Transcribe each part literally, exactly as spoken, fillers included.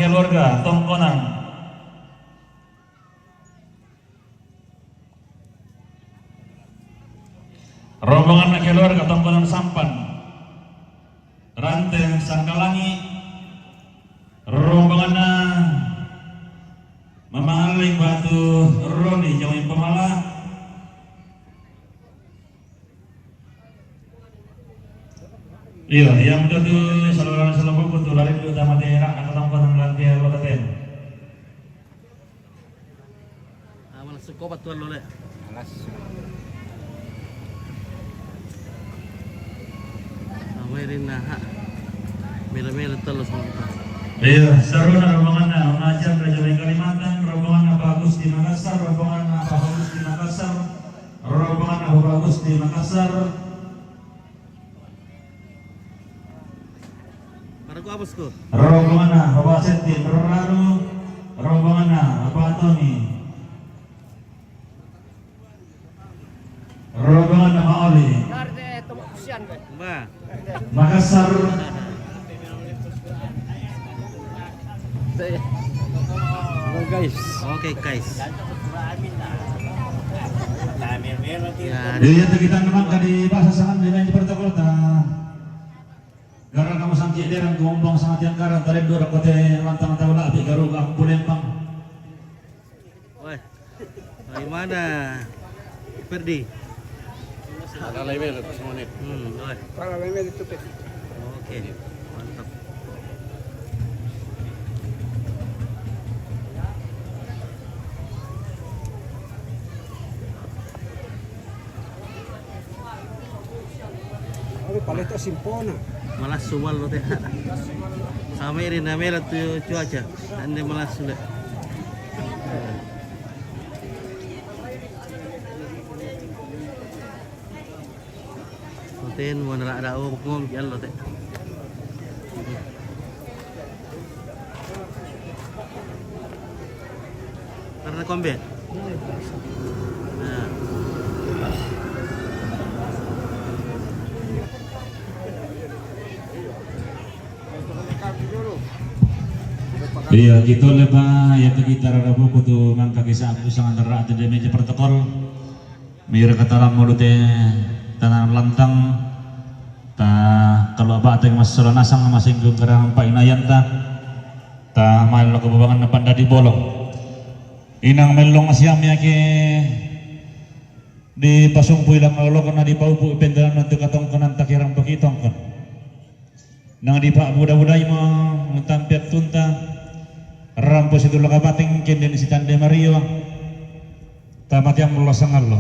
Keluarga Tongkonan. Rombongan keluarga Tongkonan Sampan. Rante Sangkalangi. Rombongan Mama Aling Batu Roni Jawa Pemala. Iya, yang kedua saluran selebut betul dari dua tamat era kata tongkonan lantai kota ten. Ah, malas suko betul lo le. Malas. Awai rin nah. Mila-mila telu sama. Iya, saruna rombongan Macan Raja Kalimantan, rombongan Bagus di Makassar, rombongan Bagus di Makassar, rombongan Bagus di Makassar. Para ku apa sku? Rombongan Bapak Sentin, Raru, rombongan Bapak Tony. Rombongan Maoli. Ba. Makassar. Oke, guys. Oke, guys. Ya, iya, kita memang tadi bahasa sangat dengan protokol ta. Karena kamu sangki derang kumbang sangat yang karang tadi dua kote mantang tahu lah di garu kampung lempang. Woi, bagaimana, Ferdi? Ada lagi lo, semenit. Hmm, woi. Para lagi itu, Pet. Oke, mantap. Oke, paleta simpona. Malas suwal lo teh. Sama ini namanya tu cuaca. Ande malas sulit. Hoten mo nara ada o ngom jallo te. Karena kombe. Nah. Iya, gitu le ba, ya tu kita rada buku tu mangka kisah aku sangat derak tu dia meja protokol. Mira katalam mulu te tanah lantang. Ta kalau abate masalah nasang masing gerang pa inayanta. Ta main lo kebubangan depan dadi bolong. Inang melong siam ya ke di pasung puilang lolokon na di paupu pendalan nanti katongkonan takirang pakitongkon. Nang di pak buda-budai mo tampet tunta. Rampo situ laka bating kenden si tande mario. Ta matiang mulo sangallo.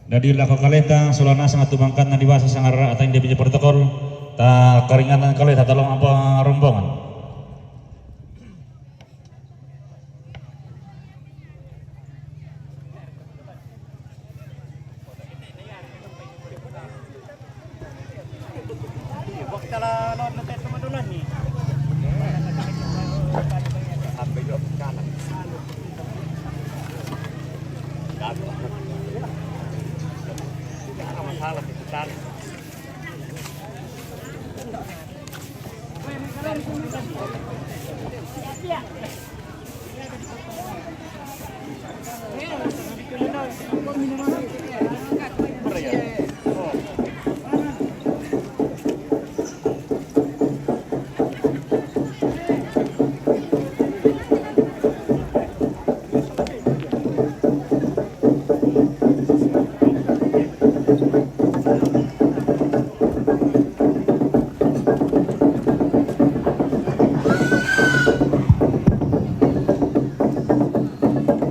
Dadi lako kaleta solana sanga tu bangkatna di basa sangara atain dia punya protokol. Ta karinganan kaleta tolong apa rombongan. Masalah kita.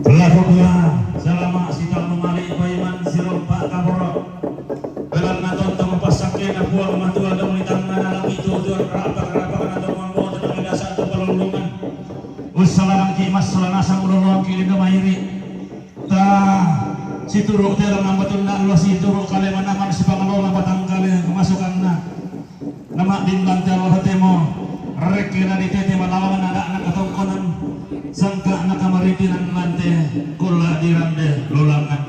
Pelaku dua, selama sitang memali paiman sirompa kaporo. Belang na tontong pasakke na puang matua dong di tangan alam itu tuan rapak-rapak na dong mambo tenang dasar tu pelulungan. Usalarang ki mas salanasang ulolong ki lindo mairi. Ta situru telang ambatun na lo situru kale manaman si pangalo na batang kale masukan na. Nama dinggan te Allah temo, reke na ditete malawangan ada anak katongkonan, sangka anak kamaritinan lante, kula dirande lulangan.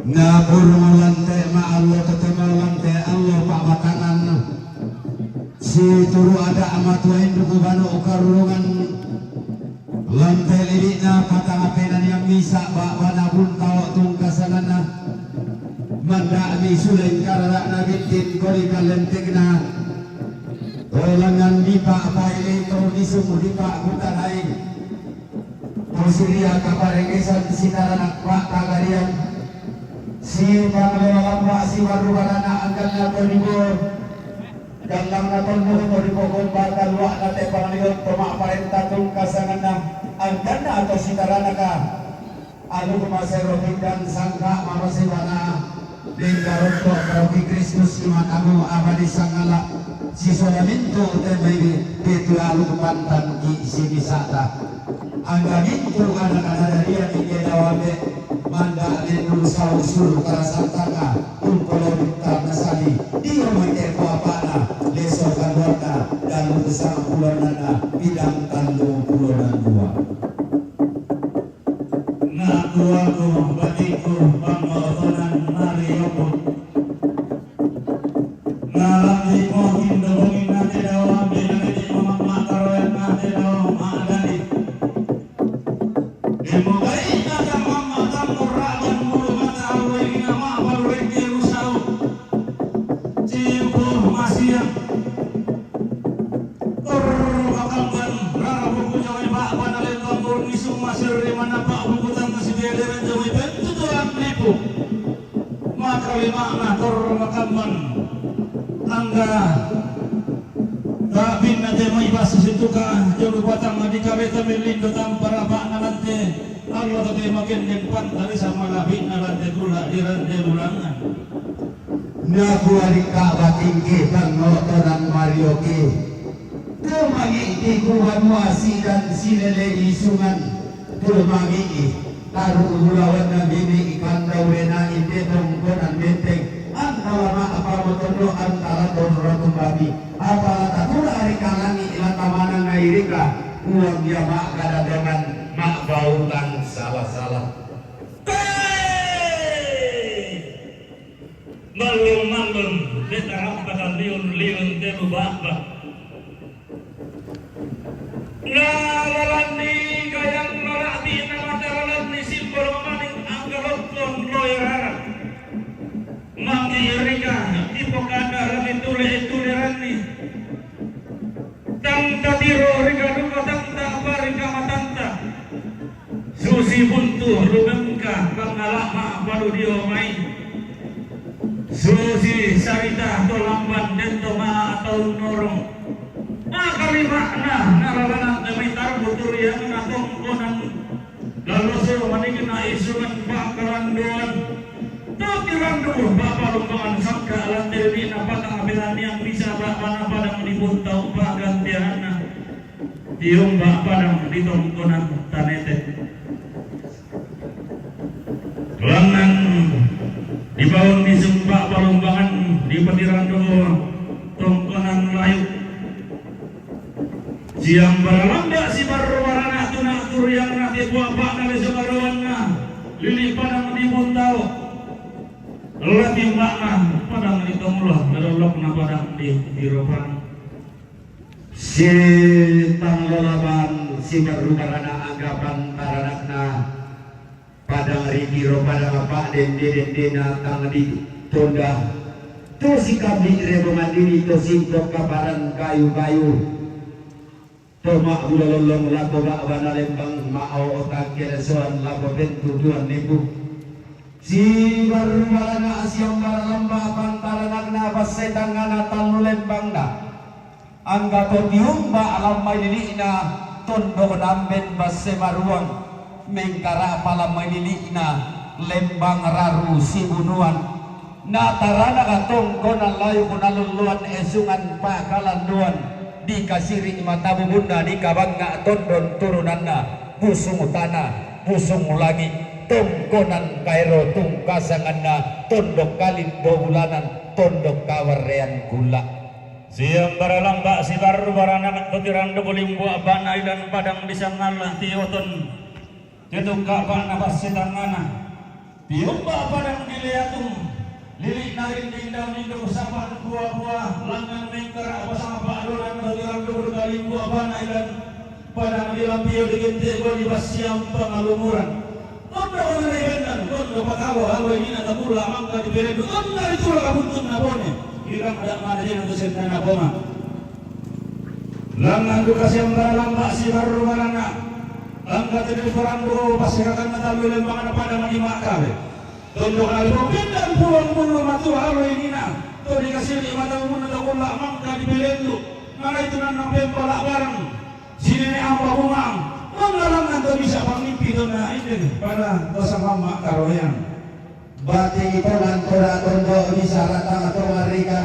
Na burung lante ma Allah tetemo lante Allah pak makanan. Si turu ada amatua induk banu Karurungan lante' libi'na patangapenan yang misa' ba'bana buntao tungkasananna. Manda'mi suleng karara'na bittin kodi kallentekna. Tolangan dipa'pailei to bisung dipa'kutanai. Posiria kaparengesan sitaranak pa'tagarian. Sipangalola lamba' sibarru barana angkanna to dibo. Gallangna tollo to dipokomba kalua'na te panglion to ma'parenta tungkasanganna angkanna to sitaranaka. Alu masero pindang sangka' mamasebana. Linggarotto' karoki Kristus imatamu abadi sangala'. Sisola mintu' te mai pitu alu pantangki' simisa'ta. Angga mintu' ana' kadadarian ike dawambe. Manda' lennu sausur karasantaka. Umpolo bintang nasali. Dio mai tepo apa'na. Leso kaluarna. Dalu sangpulonana. Bidang tallu pulona dua. Nakuaku batikku pangotonan marioku. Ngalami mohin dobongin nate dawa, benariti mamang makaroyan nate dawa, ma'adani. Demogai mata mamma tammurraban mulu mata awai nama balureke usau. Cimpu masiang. Tor makamban, rara buku jawai ba'bana lembang burung isung masir di mana pak buku tangga si bederan jawai bentu tuan nipu. Maka lima'na tor makamban. Angga. Ta'binna te mai basa situka, jolo batang di kabeta milindo tampara ba'na lante. Allah te makin den pantari sama labina lante gula di rande bulangan. Nakuali ka'batingki pangotonan marioki. Tumangi'ki kubanua sidan silele isungan. Tumangi'i taru ulawanna mimi ikandau rena inde tongkonan benteng. Antara ma apa motondo antara tonro tumbami. Apala tatura ari kalangi ilata manang airika. Puang ya ma'kada dengan ma'bautang salah-salah. Hei! Mallung-mallung, beta rampa kalliun-liun telu ba'ba. Na lalanni gayang lala'bi na mata lalanni simbolo maning angga loppon loe rara. Mangi rika dipokada rani tule-tuleranni. Tang tatiro rika duka tang tapari kamatanta. Susi buntu lumengka pangalama palu dio mai. Susi sarita to lamban den to ma tau norong. Maka lima'na nalalanan demi tarbu turiang na tongkonan. Lalu suruh maningin na isungan pakalanduan. Tapi randu bapa lumbangan sangka lante ini na patang apilan yang bisa bapa na padang di buntau pagantianna. Tiung bapa padang di tongkonan tanete. Langan dibaun di sumba palumbangan di patiran doa tongkonan layu. Siang baralamba si barbarana tuna turiang nati buah bana di sumbaruanna lili padang di buntau. Lati makna padang di tonglo ladolok na padang di tiropan. Si tanglolaban si barbarana anggapan taranakna. Padang ri tiro padang apa dende-dendena tang di tonda. To si kambing rebongan dini to singkok kaparan kayu-kayu. To ma'bula lollong lako ba'bana lembang ma'o otak kelesoan lako pentutuan nipu. Si barbarana asiambara lamba pantaranakna passetangana tallu lembangna. Angga to tiumba' lammai lili'na tondok namben basse maruang, mengkara'pa lammai lili'na lembang raru sibunuan. Na taranaka tongkonan layu kunalulluan esungan pakalanduan, dikasiri' matabubunna dikabangnga' tondon turunanna, busung tana, busung langi', tongkonan kaero tungkasanganna, tondok kalin dua bulanan, tondok kawarrean gula'. Siambara lamba' sibarru barana' to tiranduk limbua bana ilan padang di sangalla tioton. Tetukka bana basse tangngana. Tiumba padang di leatung. Lili'na rinding daun lindung, sapan pua-pua, langngan mengkara' pasang pa'donan, totirang dulu kalimbu abana ilan padang dilampiyo digente' boli bassiang pangalumuran. Tondo' nari bendan, tondo' pakalo, alo inina takulla' mangka diperendu', tondo' ditulak buntunna bone, irang da' madajena tu sendana koma. Langngan duka siambara lamba' sibarru baranna, angka tedde parandu pasekakanna talu lembanganna pada mani ma'kale. Tondok nalipong bendan puang mundu matua alo inina, to dikasiri mata mundu takulla' mangka dipelendu', mana itu nannang pempala' barang, sinene' amba bungang, mangalangan to bisa pangimpi tonna inde pada to samamma karoyan. Bati tongan toda tondo bisa ratang to marika,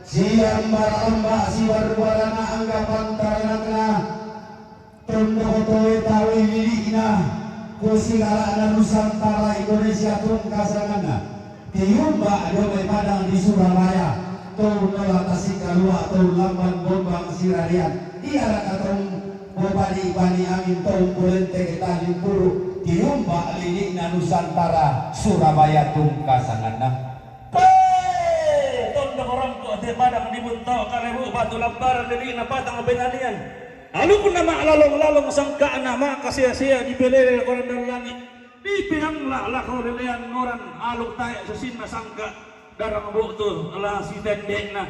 siambara lamba' sibarru baranna angka pantaranakna. Tondok toe tawi lili'na, kusigala'na Nusantara Indonesia tungkasanganna, tiyumba' dio mai padang di Surabaya, to unnola tasik kalua', to ullamban bombang sirarian, diaraka to umpopani-pani angin, to umpolenteke talimpuru', tiyumba' lili'na Nusantara Surabaya tungkasanganna. Pe! Tondok rongko' te padang dibuntao kalebu, batu lambaran lili'na patang benanian. Alukna ma'lalong-lalong sangka'na ma'kasea-sea dipelele koran dan langit. Dipehangla' lako lelean ngoran aluk tae' susinna sangka' darang bu'tu la sitende'na.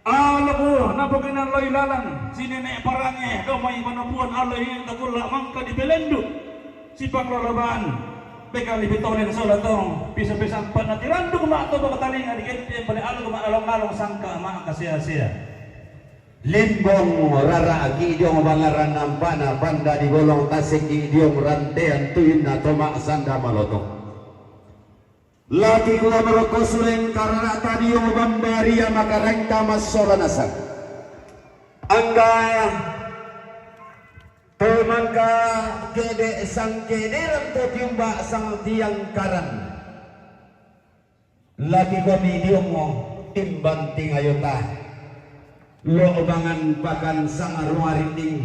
Aluk napokinan loi lalan sinene' parange domai manopuan aloi takulla' mangka dipelendu'. Sipanglorobaan bekali pitolen sola tong piso-piso ampa'na tiranduk ma'tobo katalinga digente' pale aluk ma'lalong-lalong sangka' ma'kasea-sea. Limbong rara'ki' diong bangaran ampa'na, banda di bolong tasekki' diong rantean tuyunna to ma'sanda malotong. Lati kuwa maroko suleng karara'ta diong bambaria makarangka massola nasang. Angga to mangka ke'de' sangke'deran to tiumba' sang tiang karan. Lati komi diongo timban tingayota, lo'bangan pakan sangarunga rinding,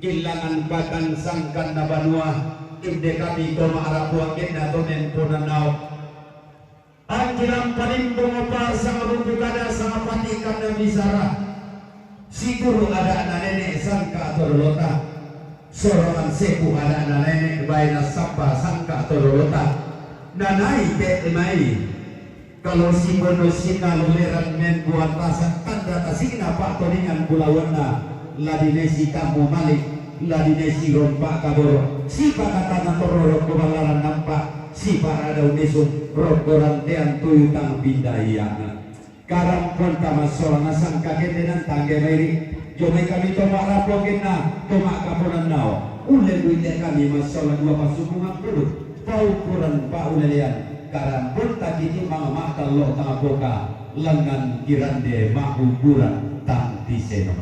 killangan pakan sangkanna banua, inde kami to ma'rapuang genna to memponannao. Angkilang palimbong pasang buku kada sangapati kanna bisara. Siguru ada'na nene' sangka' to dolota. Sorongan sepu ada'na nene' baena sabba sangka' to dolota. Nanai te' mai. Kalo sibono sinaluleran membuan tasak tanda tasikna pa'toningan bulawanna, la dinesi tammu malik, la dinesi rompa' kaboro', sipakatana torro rokko ballaran nampa, siparada unesung rokko rantean tuyu tang pinda iya'na. Karamponta massola nasang kaketenan tangge mairi', jomai kami to ma'rapuang genna to ma'kaponannao, ulle buinde kami massola dua passumbungan pulu, paukuran paulelean, karamponta kitimbang ma'tallo tang poka, langngan kirande ma'ukuran tang tiseno.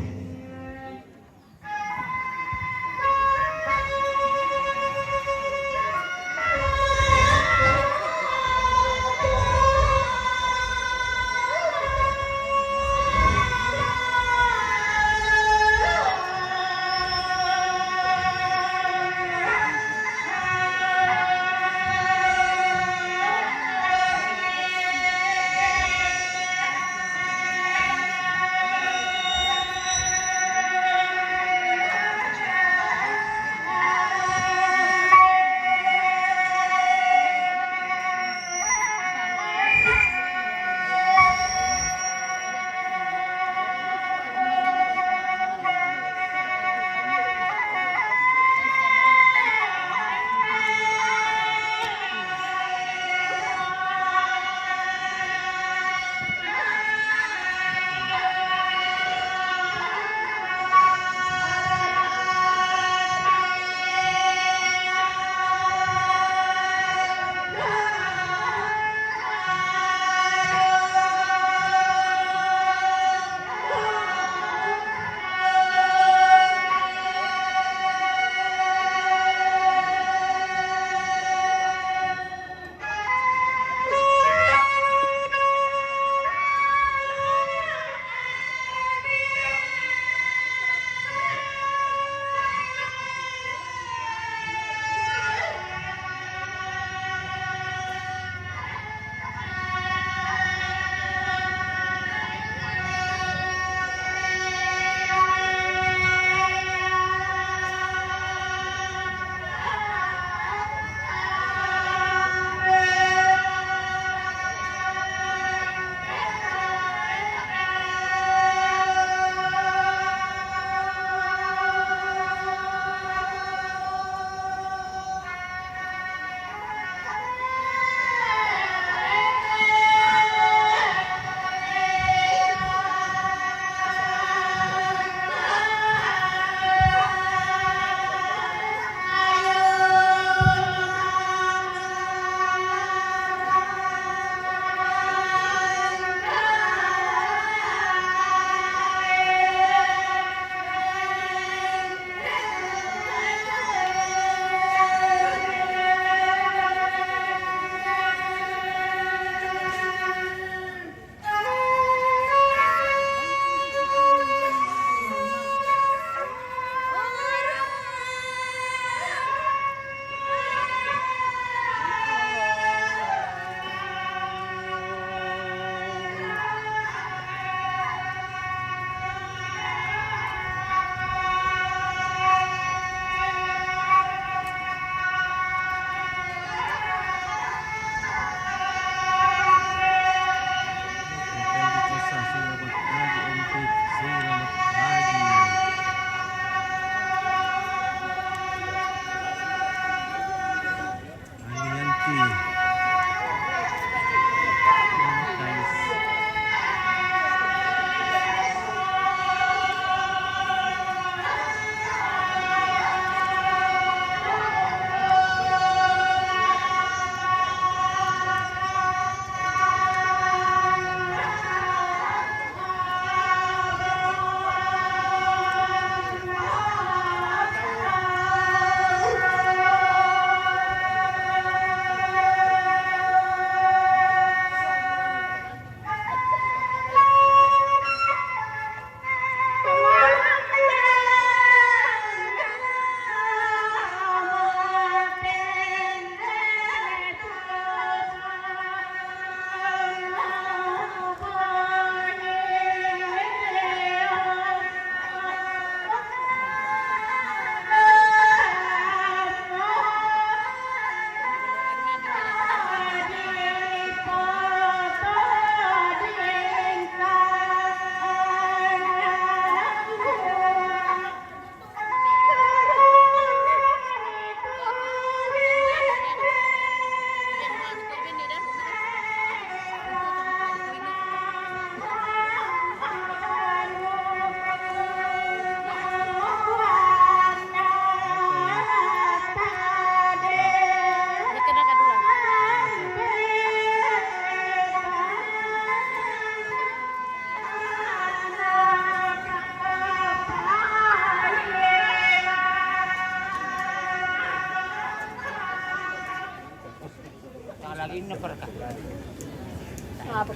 Eh,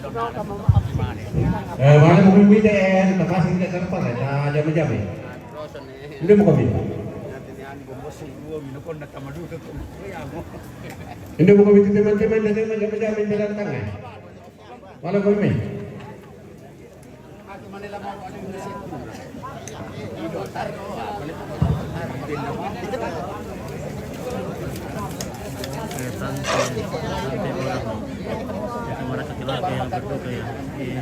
mana ko mimite, eh, tapasi tidak terpal, eh, ta jame-jame. Hindi mo kami. Hindi mo kami teman-teman, teman jame-jame, teman tanga. Mana ko mi? Eh, tante, tante orang. Itu mereka keluarga yang berduka ya. Iya.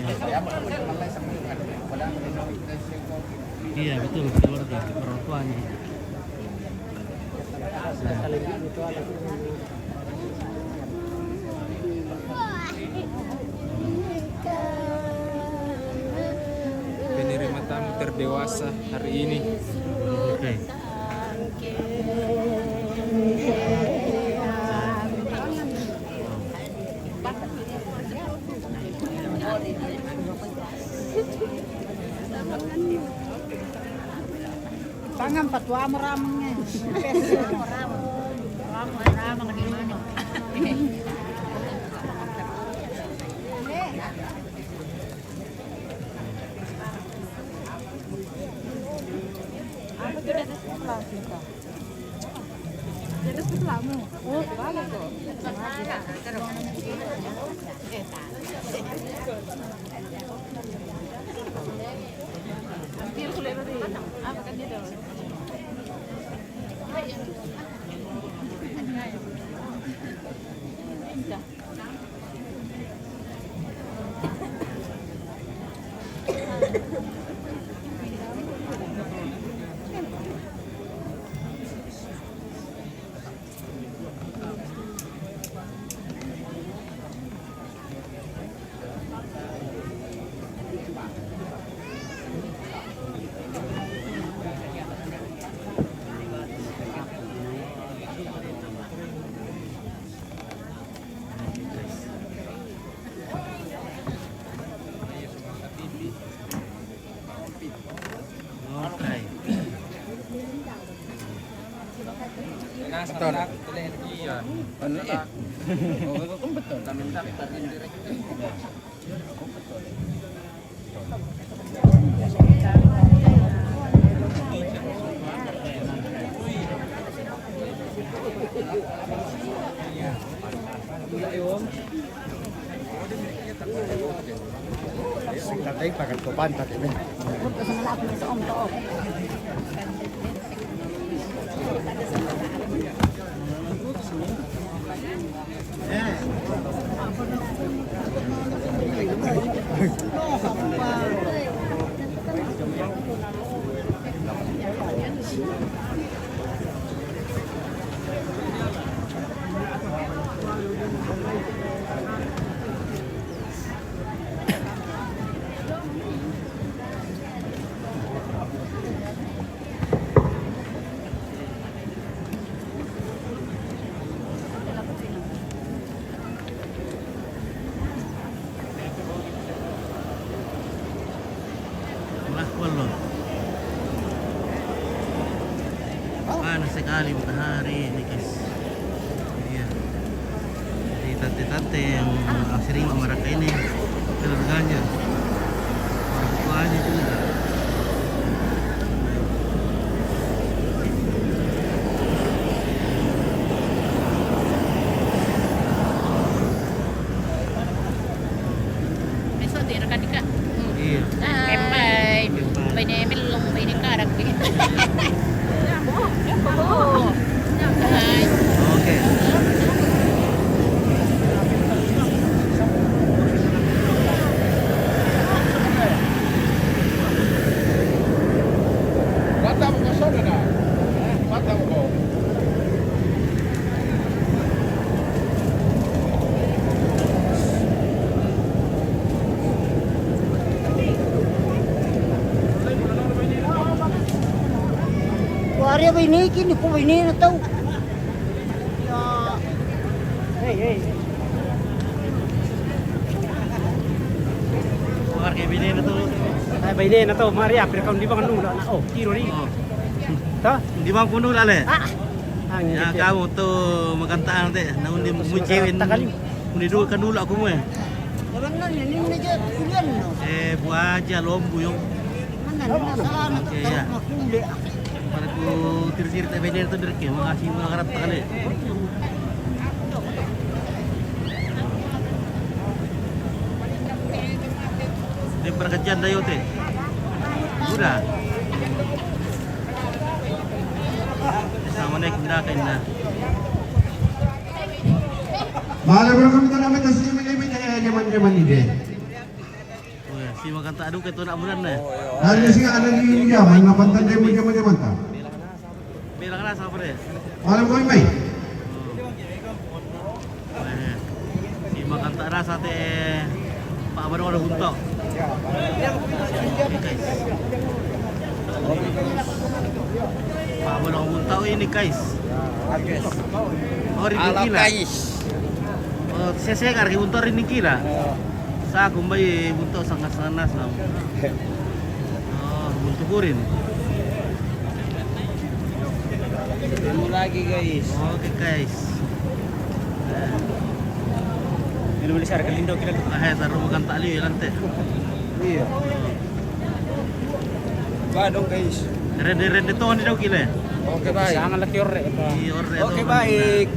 Iya, betul, keluarga, orang tuanya. Penerima tamu terdewasa hari ini. Oke. Tangan patuamu rameng, eh. Rameng, rameng di mana? Apa tu dah sekolah kita? Dia dah sekolah mu. Oh, balik tu. Okay. Betul. Iya. Anu, eh. Oh, betul. Sing katay pakat ko banta kini. Wah, wallah. Panas sekali matahari ini, guys. Iya. Jadi tante-tante yang, ah, sering memeraka ini, keluarganya, orang tuanya juga. Besok dia rekan dekat. Iya. Hai. Bye. Bye. Bye ni melong, bye ni karak. Hai. Oke. Mata mo ko, soda na. Mata mo ko. Kuari ba ini kini ko ba ini na tau. Ya. Hey, hey. Kuari ba ini na tau. Ay, ba ini na tau. Mari, ah, pero kung di ba kanula na. Oh, tiro ni. Oh. Ta? Di ba kanula le? Ah. Ang ya, kamu tu makantaan te. Na undi mo cewek. Undi dua kanula ko mo eh. Eh, buah aja lombu yong. Oke, ya. Para ku tiri-tiri tak beda itu dari ke, makasih mula karap kali. Dia perkejan dah yote. Udah. Assalamualaikum, dah kain dah. Mala bro, kami tanah mata sini, mata, mata, eh, jaman, jaman ini deh. Oh ya, si makan tak aduk itu nak bulan deh. Ada sih, ada di jaman, apa tanda yang jaman, jaman tak? Bilang lah siapa deh? Malam kau main. Oh. Eh, si makan tak rasa teh. Pak Abang ada buntok. Oke, guys. Pak Abang ada buntok ini, guys. Oh, ringgit gila. Oh, saya, saya harga buntok ringgit gila. Sa kumbai buntok sangat-sangat nam. Oh, buntok kurin. Kamu lagi, guys. Oke, guys. Ini beli sarga lindo kita. Ah, eh, taruh makan tak liu ya, nanti. Iya. Ba dong, guys. Rende-rende toh ni dau kile. Oke, baik. Jangan lagi orek. Iya, orek. Oke, baik.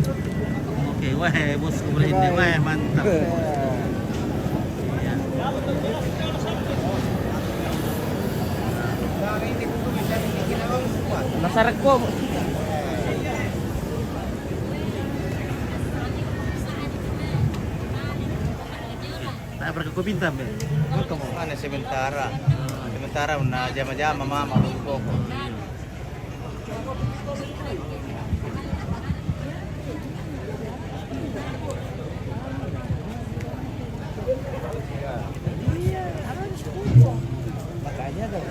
Oke, wah, bos, boleh ini. Wah, mantap. Iya. Masarak ko. Tak berkekup bintang, be. Mana sementara? Sementara na jama-jama mama belum koko. Makanya dong.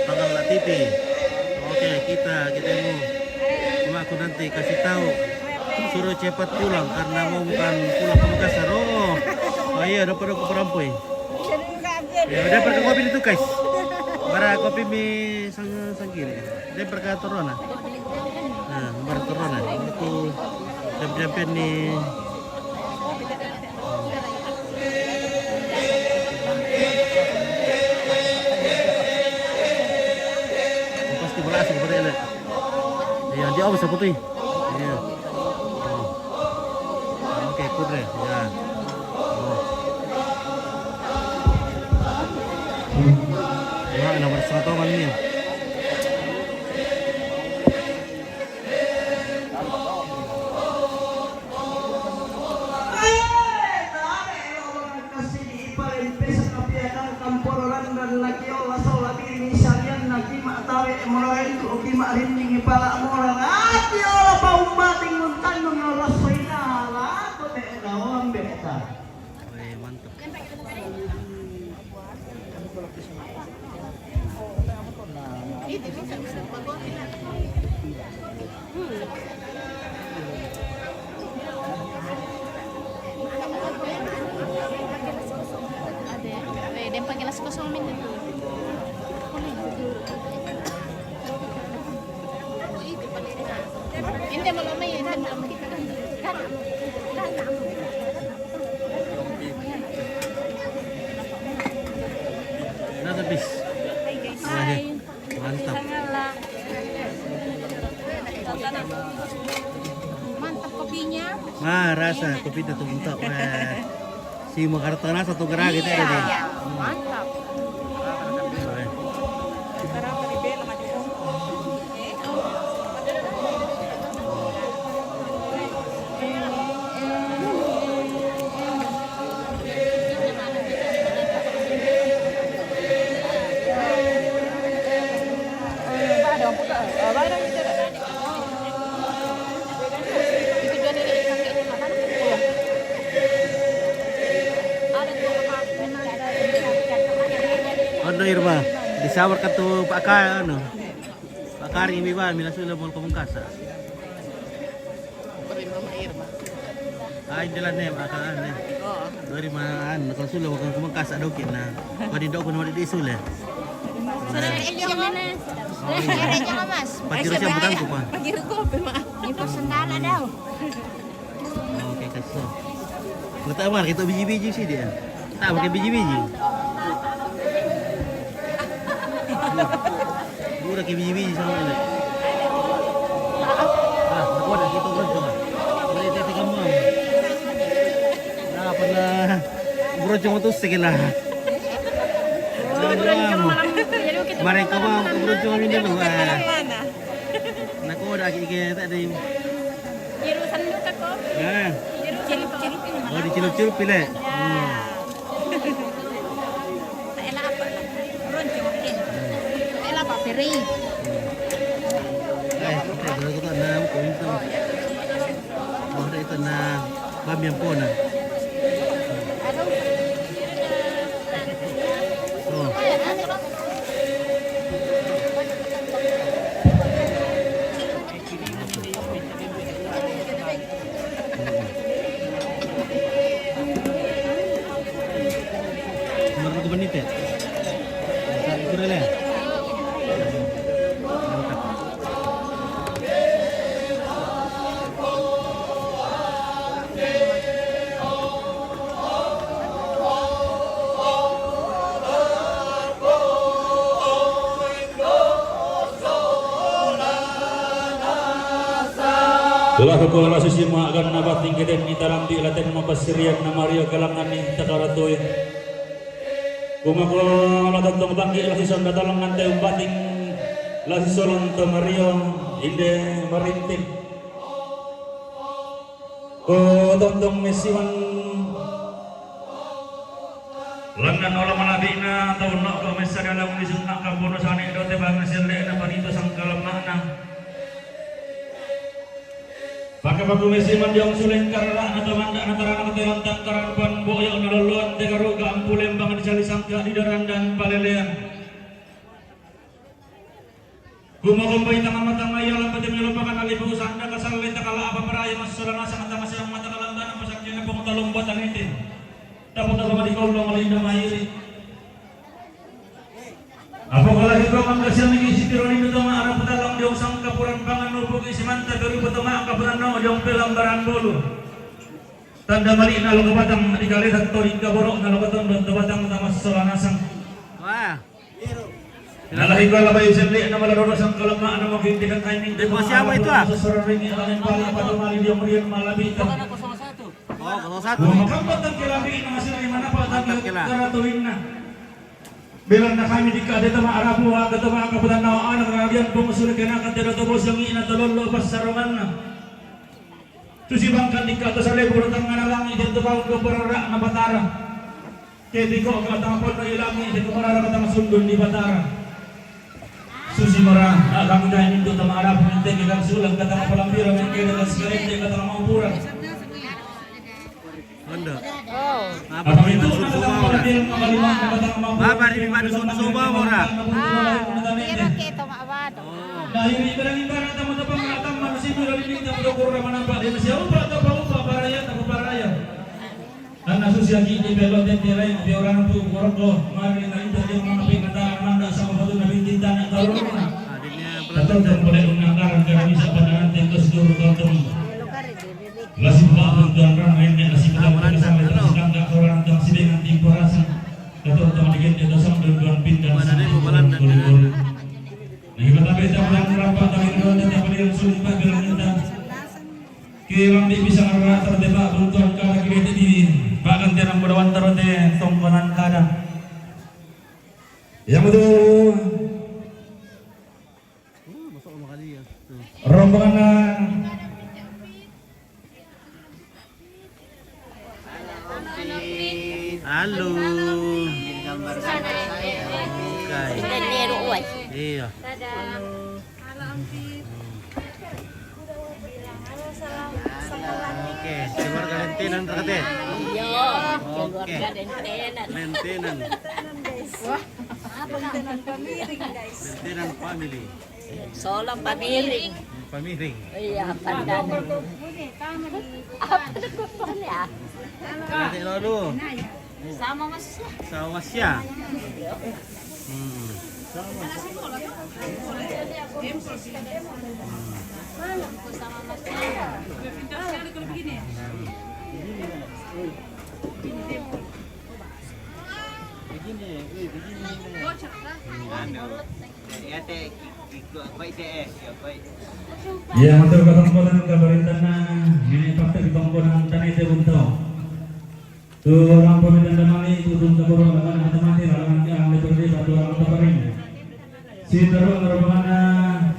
Pangkal T V. Oke, kita ketemu. Cuma aku nanti kasih tahu. Suruh cepat pulang karena mau bukan pulang ke Makassar. Oh, oh iya, dapat aku perampoi. Ya, udah pergi kopi itu, guys. Bara kopi mi sang sangkiri. Dia pergi turun nah. Nah, bara turun nah. Itu champion-champion nih. Pasti bola asing pada elek. Iya, dia apa siapa tuh? Iya. Oh. Oke, kudre. Ya. Oh. Ya, nomor satu mana ini? Weh, mantap. Ada, eh, dia pakai gelas kosong minta tuh. Ini dia malam ini, ini dia malam ini. Nah, habis. Hai, guys. Hai. Mantap. Mantap kopinya. Wah, rasa kopi itu tuh untuk, wah. Si Mekarta rasa tuh gerah gitu ya, iya, mantap. Ono Irma, disabar ka tu Pak Ka, anu. Pak Karim iba, mila sula mol komong kasa. Beri mama Irma. Ai, dela ne, maka ne. Oh. Beri ma, an, kalau sula mol komong kasa dokin na. Padi dok pun mari di sula. Sudah di India, Mas. Oh, iya. Ada juga, Mas. Pati siya butang ko pa. Pag-iro ko, pero ma- Ito, sandala daw. Oke, kasih. Nggak tahu, Mar, kita biji-biji sih dia. Tak pakai biji-biji. Udah kayak biji-biji sama ini. Ah, aku ada gitu kan, coba. Boleh tete kamu. Nah, pernah bro cuma tuh sekilas. Mereka mah bro cuma ini dulu. Mana? Nakoda ki, ki, tadi. Jiru sandu tako. Ya. Jiru sandu. Celup-celup ini. Oh, mana? Dicelup-celup pile. Ya. Hmm. Tak enak apa lah. Bronco mungkin. Hmm. Tak enak apa, Ferry. Hmm. Eh, kita dulu kita enam, poin tu. Oh, ada itu enam. Bam yang pun, ah. Oh. Nomor berapa menit ya? Satu kurang ya? Mantap. Lah ko la sisimak ganna bating keden ni tarambi laten mapasirian na mario galangan ni takaratui. Kumako la tontong bangki la sison datalangan te umbating la sisolon to mario inde marinting. Ko tontong mesiwan langan ola malabina tau nok ko mesa dalam disunnak kambono sane dote bangga sille na panito sangkalam makna. Pake paku mesi mandiong suleng karara na tamanda na tarana teron tangkaran pan boyok na loloan te garuga ampulembang di sali sangka di daran dan palelean. Kumakumbai tangan matang maya lambat yang melupakan alih bau sanda kasal lita kala apa paraya masala nasang tama sayang mata kalambana pasakyana pung talung batang iti. Tapu-tapu madi kaulung malinda mairi. Apa kala hikau mangkasian lagi si tiro ni tama arah patalang diong sangka puran pangan nupu ki simanta beri patama kapuran no diong pelambaran bolu. Tanda mali na lo kabatang di kaletan to di kaborok na lo katondo to batang tama sola nasang. Wah. Nalahi kala bayu sende na maladoro sangka lama na makintikan timing. Dari siapa itu, ah? Sasara ringi alangin pali apa to mali diong rian malabi ta. Oh, kosong satu. Gua makambat ang kilabi na masih lagi mana pa tagi karatuin na. Bilang na kami di kade tama arabu, ah, katama kaputan na anak na dian pung sulit kena kan tidak to bos yang ina tololo pas sarongan na. Susi bangkan di kata salebu datang ngana langi dan tebau ke perara na batara. Keti ko kata pon na ilangi dan kemarara kata sundun di batara. Susi mara, ah, kami kain itu tama arah pun teke kan sulang kata palampiran yang kena kan sekarang dia kata mau pura. Apa itu na kata palampiran yang kata mau pura. Baba, di mana sun soba mora? Ah, iya, oke, tama awado. Dahil ibarang-ibarang tama tapa nga tama na si Mira Lili tama do kurra manampa di masi upa tapa upa paraya tapa paraya. Anna susi aki di pelo tete lain di orang tu koroko mari na inta di mga pinata manda sama batu na bintinta na taruna. Tatau dan boleh menangkaran karena bisa pandangan tengkos dulu tonton. Lasi pahun tuan rang lainnya lasi pahun sampai tersilang gak orang tang sidengan timporasa. Tatau tang digit di dosang dan tuan pindan sama tuan. Nagipatapit ang walang rampa, tawid doon, at napalihan sumpa, bilang nita. Kaya lang di bisa nga rata, di ba, bulto ang kala, kaya di, di, bagan di ang bulawan, taro di, tongkonan kada. Yang betul. Rombongan na Halo. Okay. Iya. Okay, keluarga Lentenan, Rakate. Iya, keluarga Lentenan. Lentenan. Wah, Lentenan family, guys. Lentenan family. Solang pamiring. Pamiring. Iya, pandan. Apa na ko pa niya? Ate Lolo. Sama mas siya. Sama siya. Hmm. Sama mas siya. Begini, eh, begini. Ano? Iya, matur katongkonan kabarintana, nini patir tongkonan tani te buntau. Tu orang pamitan damali, tu tun kaboro, lawan kata mati, lawan yang lebar di batu orang taparing. Si taruh ngerobongan.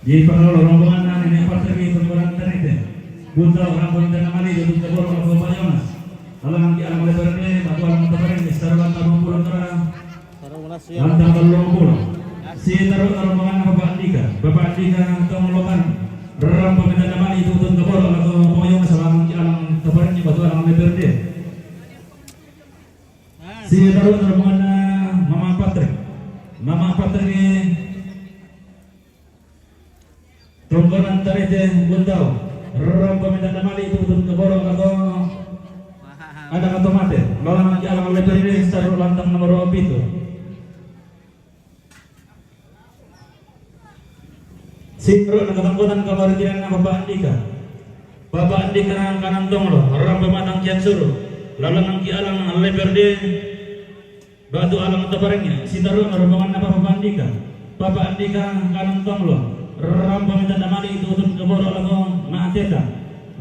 Di pangalu rombongan na nini patir di tongkonan tani te. Buntau orang pamitan damali, tu tun kaboro, lawan Pak Yonas. Alang ki alang lebar ni, batu alang taparing, di saruan tabung pulung kara. Lantang tallung pulo. Si taruh rombongan Bapak Andika. Bapak Andika tong lokan. Ram pamitan damali tu tun kaboro, lawan Pak Yonas, alang ki alang taparing, batu alang lebar ni. Si taruh rombongan Mama Patrick. Mama Patrick ni tongkonan tani te buntau. Ram pamitan damali tu tun kaboro, lawan ada kato mate. Lawan ki alang lebar ni, saruan lantang nomor pitu. Singro na katangkutan kamaritiran na Bapak Andika. Bapak Andika na kanan tonglo, ram pamatang kian suru. Lalang ki alang lebar di batu alang taparing, si taruh na rombongan na Bapak Andika. Bapak Andika kanan tonglo, ram pamitan damali tu tun kaboro, lawan Maateta.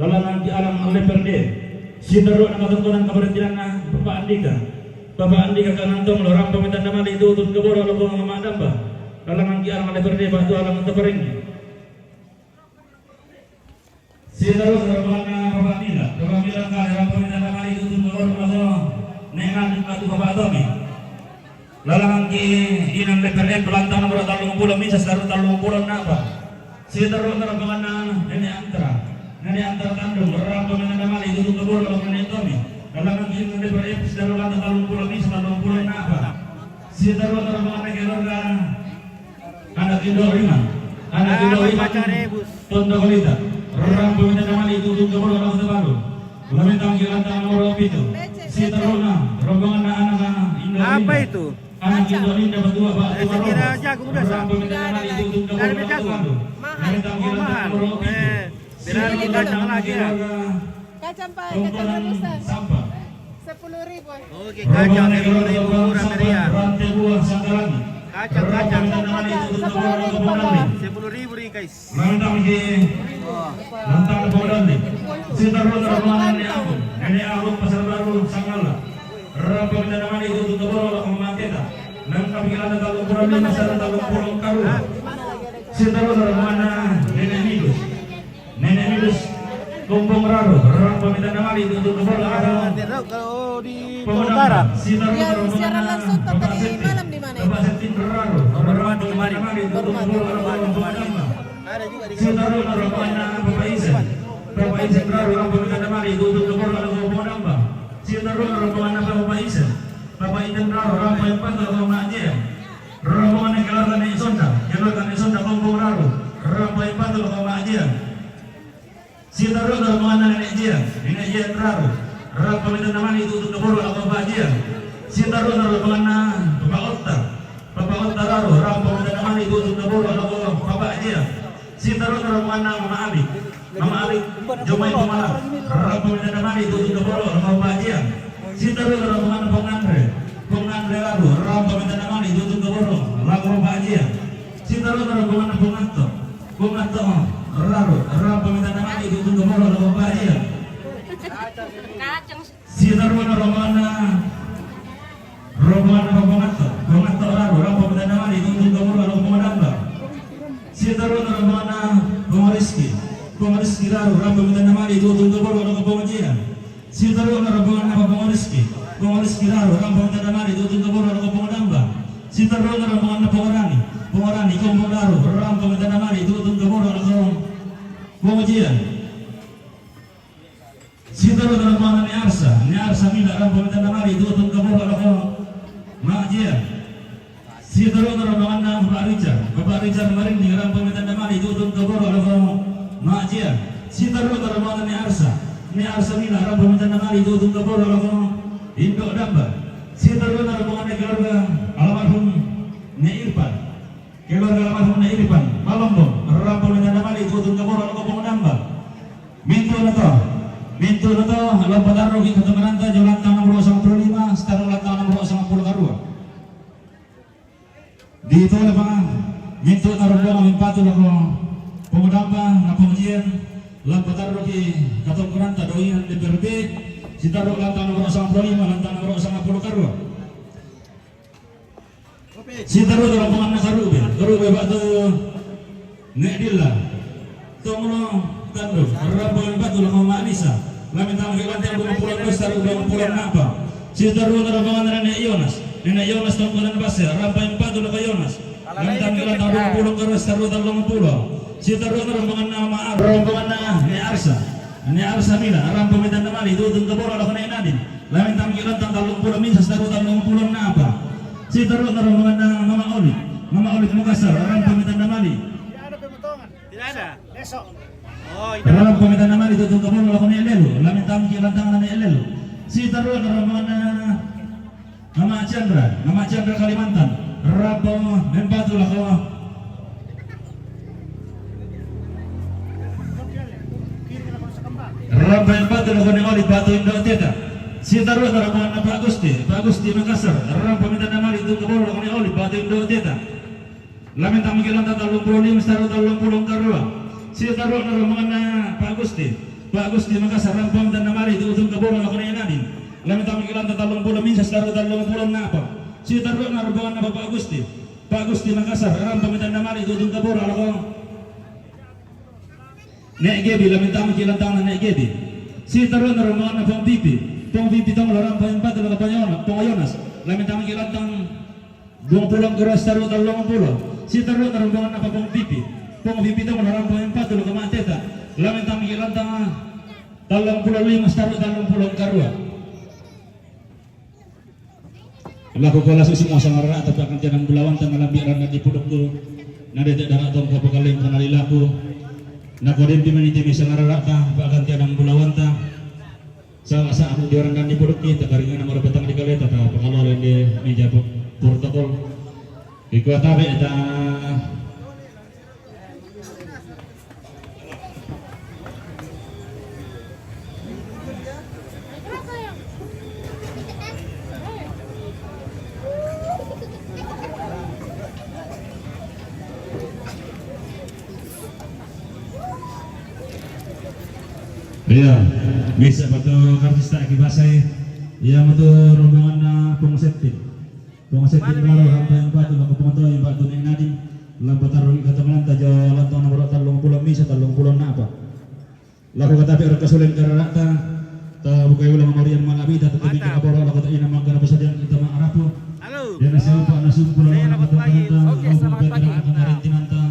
Lalang ki alang lebar di. Si taruh na katangkutan kamaritiran na Bapak Andika. Bapak Andika kanan tonglo, ram pamitan damali tu tun kaboro, lawan Mama Damba. Lalang ki alang lebar di batu alang taparing. Si taruh rombongan Bapak Mila. Bapak Mila ka ram pamitan damali tu tun kaboro, lawan nengan batu Bapak Tommy. Lalang ki inan lebar di lantang nomor tallung pulo, misa saruan tallung pulo na apa. Si taruh rombongan Nene Antara. Nene Antara Tandung, ram pamitan damali tu tun kaboro, lawan Nene Tommy. Lalang ki inan lebar di saruan lantang tallung pulo, misa tallung pulo na apa. Sitaru na rombongan keluarga anak Indo Rima. Anak Indo Rima. Tondo Kolita. Rombongan na mali itu untuk keluarga anak Tebaru. Lamin tangki lantang nomor pitu. Sitaru na rombongan anak Indo Rima. Apa itu? Anak Indo Rima berdua, Pak. Saya kira jagung biasa. Rombongan na mali itu untuk keluarga anak Tebaru. Lamin tangki lantang nomor pitu. Sitaru na rombongan keluarga Kacang, Pak, kacang rebusan. Sampah. Sepuluh ribu. Oke, kacang sepuluh ribu, murah meriah. Rantai buah Sanggalangi. Kacang, kacang. Kacang, kacang. Sepuluh ribu, Pak. Sepuluh ribu nih, guys. Mantap, Ji. Oh. Mantap, Pak Dandi. Sitaru na rombongan ni Ampun. Nenek Ampun Pasar Baru, Sangala. Rombongan na mali itu untuk keluarga anak Mateta. Nang kami kira ada talung kurang lima, sitaru talung kurang karu. Sitaru na rombongan Nenek Midus. Nenek Midus, Kumbung Raru, rombongan na mali itu untuk keluarga anak. Kalau di Utara. Yang siaran langsung tadi malam di mana itu? Bapak Setin Raru, rombongan na mali itu untuk keluarga anak. Ada juga di Sitaru na rombongan Bapak Isen. Bapak Isen Raru, rombongan na mali itu untuk keluarga anak. Sitaru na rombongan Bapak Isen. Bapak Isen Raru, rombongan Pak Isen. Rombongan keluarga Nek Sonda, keluarga Nek Sonda, Kumbung Raru, rombongan Pak Isen. Sitaru na rombongan Nenek Jian, Nenek Jian Raru. Rombongan na mali itu untuk keluarga anak Bapak Jian. Sitaru na rombongan Bapak Otta. Bapak Otta Raru, rombongan na mali itu untuk keluarga anak Bapak Jian. Sitaru na rombongan Mama Ali. Mama Ali, Jomai Pemala. Rombongan na mali itu untuk keluarga anak Bapak Jian. Sitaru na rombongan Pong Andre. Pong Andre Raru, rombongan na mali itu untuk keluarga anak Bapak Jian. Sitaru na rombongan Pong Anto. Pong Anto Raru, rombongan na mali itu untuk keluarga anak Bapak Jian. Kacang. Sitaru na rombongan, rombongan Pong Anto. Pong Anto Raru, rombongan na mali itu untuk keluarga anak Pong Damba. Sitaru na rombongan Pong Rizky. Pong Rizky Raru, rombongan na mali itu untuk keluarga anak Pong Jian. Sitaru na rombongan Pong Rizky. Pong Rizky Raru, rombongan na mali itu untuk keluarga anak Pong Damba. Sitaru na rombongan Pong Rani. Pong Rani, Kumbung Raru, rombongan na mali itu untuk keluarga anak Pong Jian. Sitaru na rombongan Nek Arsa, Nek Arsa Mila, rombongan na mali itu untuk keluarga anak Mak Jian. Sitaru na rombongan Bapak Richard, Bapak Richard Marinding, rombongan na mali itu untuk keluarga anak Mak Jian. Sitaru na rombongan Nek Arsa, Nek Arsa Mila, rombongan na mali itu untuk keluarga anak Indo Damba. Sitaru na rombongan keluarga almarhum Nek Irfan. Keluarga almarhum Nek Irfan, Malombong, rombongan na mali itu untuk keluarga anak Pong Damba. Mintu na to. Mintu na to, lompat arrogi kata meranta, jo lantang nomor sangpuluh lima, sitaru lantang nomor sangpuluh karua. Di itu lepa, mintu na rombongan mempatu lako Pong Damba, na Pong Jian, lompat arrogi kata meranta, doingan D P R B, sitaru lantang nomor sangpuluh lima, lantang nomor sangpuluh karua. Sitaru na rombongan na karube, karube batu Nek Dilla. Tonglo tandu, rombongan batu lako Mak Lisa. Lamin tangki lantang dua puluh, sitaru dua puluh napa. Sitaru na rombongan Nenek Yonas, Nenek Yonas tongkonan basa, rombongan batu lako Yonas. Lamin tangki lantang dua puluh, sitaru tallung puluh. Sitaru na rombongan Mama Ar, rombongan Nek Arsa. Nek Arsa Mila, rombongan na mali itu untuk keluarga anak Nek Nadin. Lamin tangki lantang tallung puluh minsa, sitaru tallung puluh napa. Sitaru na rombongan Mama Oli. Mama Oli Makassar, rombongan na mali. Tidak ada pemotongan. Tidak ada. Besok. Oh, itu. Rombongan na mali itu untuk keluarga anak Nek Lelu. Lamin tangki lantang Nek Lelu. Sitaru na rombongan Mama Chandra, Mama Chandra Kalimantan. Rombongan mempatu lako Rombongan batu lako Nek Oli, batu Indo Teta. Sitaru na rombongan Pak Gusti, Pak Gusti Makassar, rombongan na mali itu keluarga anak Nek Oli, batu Indo Teta. Lamin tangki lantang tallung puluh lima, sitaru tallung puluh karua. Sitaru na rombongan Pak Gusti, Pak Gusti Makassar, rombongan na mali itu untuk keluarga anak Nek Nadin. Lamin tangki lantang tallung puluh minsa, sitaru tallung puluh napa. Sitaru na rombongan Pak Gusti, Pak Gusti Makassar, rombongan na mali itu untuk keluarga anak Nek Gebi, lamin tangki lantang Nek Gebi. Sitaru na rombongan Pong Pipi. Pong Pipi tonglo, rombongan batu lako Pong Yonas, Pong Yonas. Lamin tangki lantang dua puluh karua, sitaru tallung puluh. Sitaru na rombongan Pong Pipi. Pong Pipi tonglo, rombongan batu lako Mak Teta. Lamin tangki lantang tallung puluh lima, sitaru tallung puluh karua. Lako ko lasu simua sangarara'ta pa'gantian bulawanta, na lambi' randan dipudukku, na dete' dara' tongko pakalengka na lilaku. Nako dempi maniti mi sangarara'ta pa'gantian bulawanta. Sawa' sa'bu di randan dipudukki, takaringan maro batang di kaleta, ta pakalo lende meja protokol. Iko tabe' ta Iya, misa' batu kartista ki basai, iya matu rombonganna Pong Septin. Pong Septin baro hampa yang batu, maka pong toi batu ne nadin, lampa tarru' katongananta jo lantang nomoro tallung pulo misa', tallung pulo napa. Lako katapi' raka sulen karara'ta, ta bukai ulang marian malabita, ta temi kaboro lako ta ina mangkana pasadian kita ma'arapu. Dena siapa na sumpul lako katongananta, lako katapi' raka marintinanta.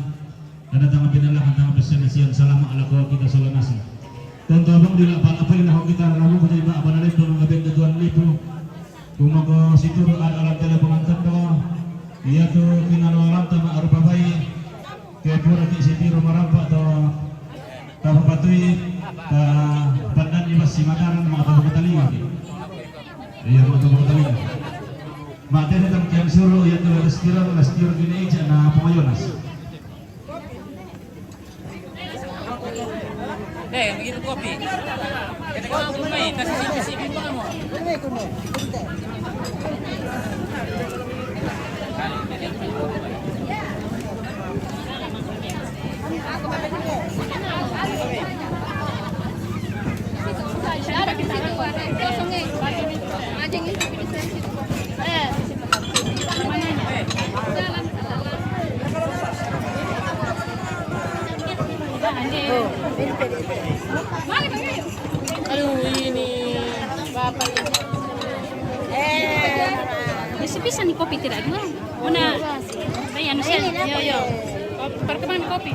Tanda tangan pinalahan tangan persensian salama' lako kita sola nasi. Tonto abang di lapa-lapai lako kita lalu ko jadi ba abana lepo mangabeng tuan lipu. Kumako situru al-alam tele pengantan do. Iya tu kinalo alam tama arupa bai. Kepura ki sitiru marampa to. Tapa patui. Ta pandan di masih mataran maka tapa katalinga. Iya maka tapa katalinga. Mate datang kian suru iya tu lestiran lestiran gini ija na pengoyonas. Eh, minum kopi. Kita kan aku main, kasih sini, sini, minum kamu. Aduh, ini Bapak ini. Eh, bisa-bisa nih kopi tidak dua. Mana? Bayar, yo, yo. Perkembangan kopi.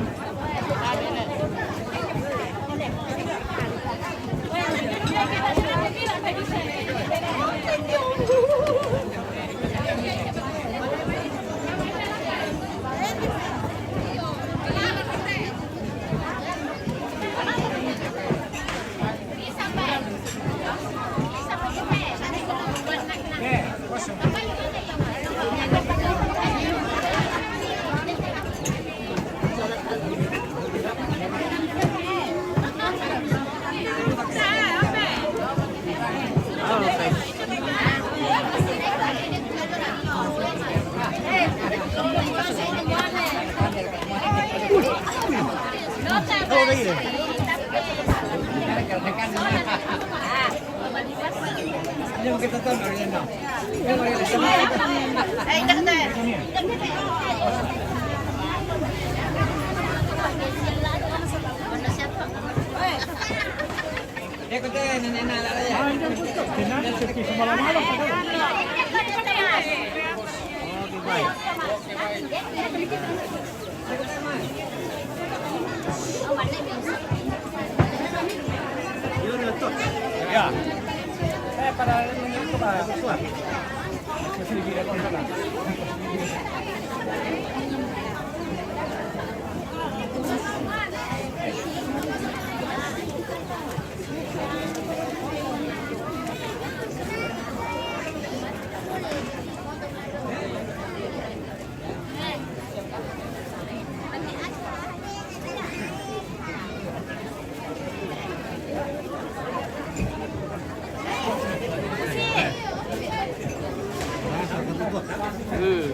Ya. Eh, para itu, Pak. Hmm.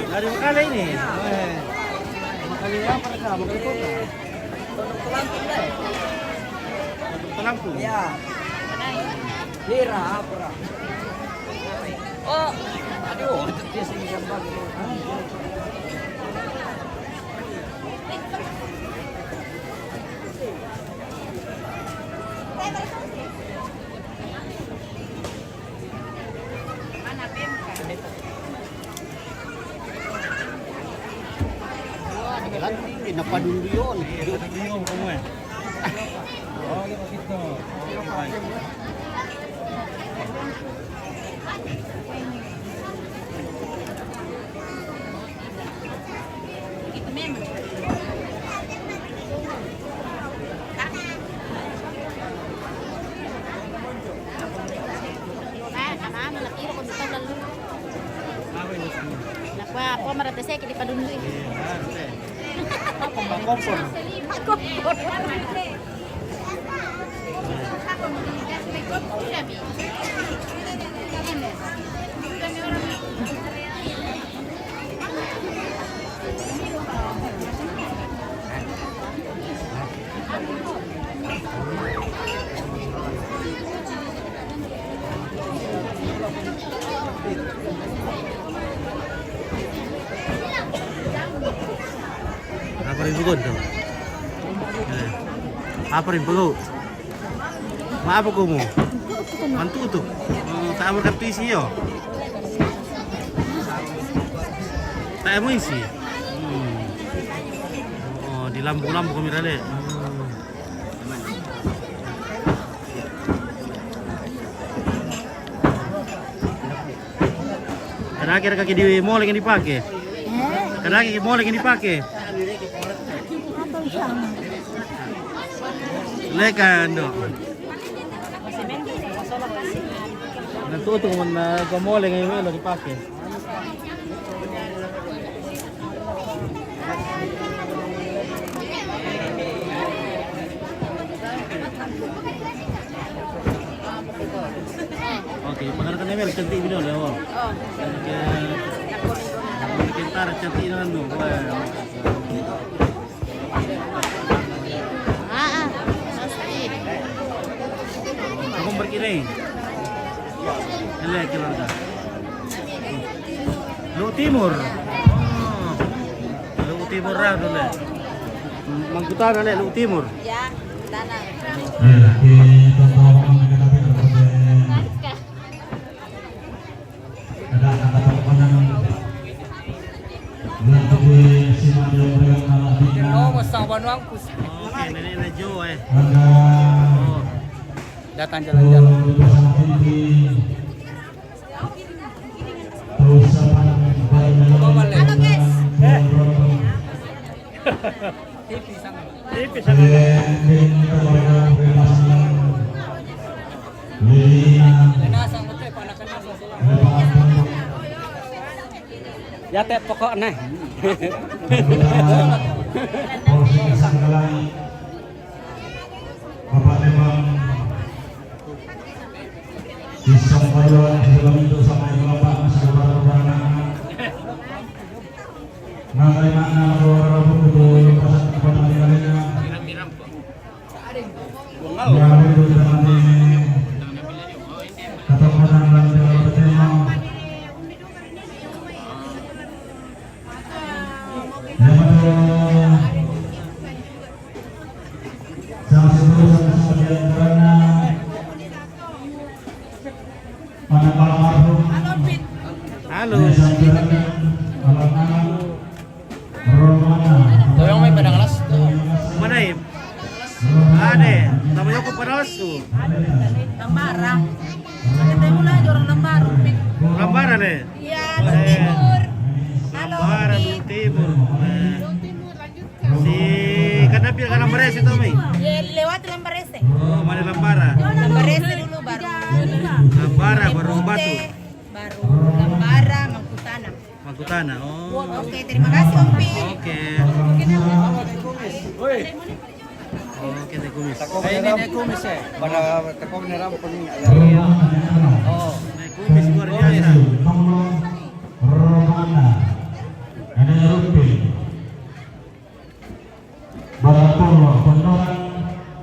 Dari Makale ini. Eh, Makale apa? Makale kota. Pondok Pelampung, deh. Pondok Pelampung. Iya. Lira, apa? Oh, aduh, dia sini gambar. Lagi napadunduyon. Yung kamu eh. Nakuha, apa, marata saya, kita padundu. Iya, marata. Kompor. Apa rin pagod to? Eh. Apa rin pagod? Maapa ko mo? Mantutok. Oh, tawa ka pisi yo. Tawa mo isi. Hmm. Oh, di lambu-lambu kami rale. Hmm. Kadake kaki di moleng yang dipake. Eh? Kadake moleng yang dipake. Apa usang? Leka ndo. Nantutok mo na ka moleng yang melo dipake. Oke, pangalan kan Emel, cantik video le, oh. Oh. Oke. Oke, ntar cantik dengan tu. Wah. Ah, ah. Pasti. Aku berkira. Ini keluarga. Lu'u Timur. Oh. Lu'u Timur ra dule. Mangkutana le Lu'u Timur. Ya, tanah. Iya, di tontonan kita tidak boleh. Ada, ada tontonan. Bulan tujuh, simak dia mereka malah bina. Oh, masang banuangku. Oke, nenek Rejo, eh. Ada. Oh. Datang jalan-jalan. Oh, di Pasar Tinggi. Tipis sana. Ya, teh, pokoknya. Bapak Lembang. Isong kaduan, sebelum itu sama itu Bapak, masa depan anak-anak. Nangai makna orang buku dulu, pasang kepada mereka. Yang itu teman ini. Kata orang dalam dalam bertemu. Yang itu. Sama sepuluh sama sekalian karena mana almarhum. Halo. Saya sampaikan almarhum Romana. Toyong mai pada kelas. Mana, Im? Ade, sama Yoko pada kelas tu. Lambara. Kita mulai orang Lambara, Pit. Lambara le. Iya, Lu'u Timur. Halo, Lambara, Pit. Lu'u Timur. Eh. Si Kadapil ka Lambarese to, mai? Ye, lewat Lambarese. Oh, mane Lambara? Lambarese dulu, baru Lambara, baru Batu. Baru Lambara, Mangkutana. Mangkutana, oh. Oke, terima kasih, Om Pi. Oke. Oke, Teh Kumis. Eh, ini Teh Kumis, eh. Pada Teh Kumis ni rambut kuning. Oh. Teh Kumis luar biasa. Romana. Ada Rupin. Baratolo, Pondoran,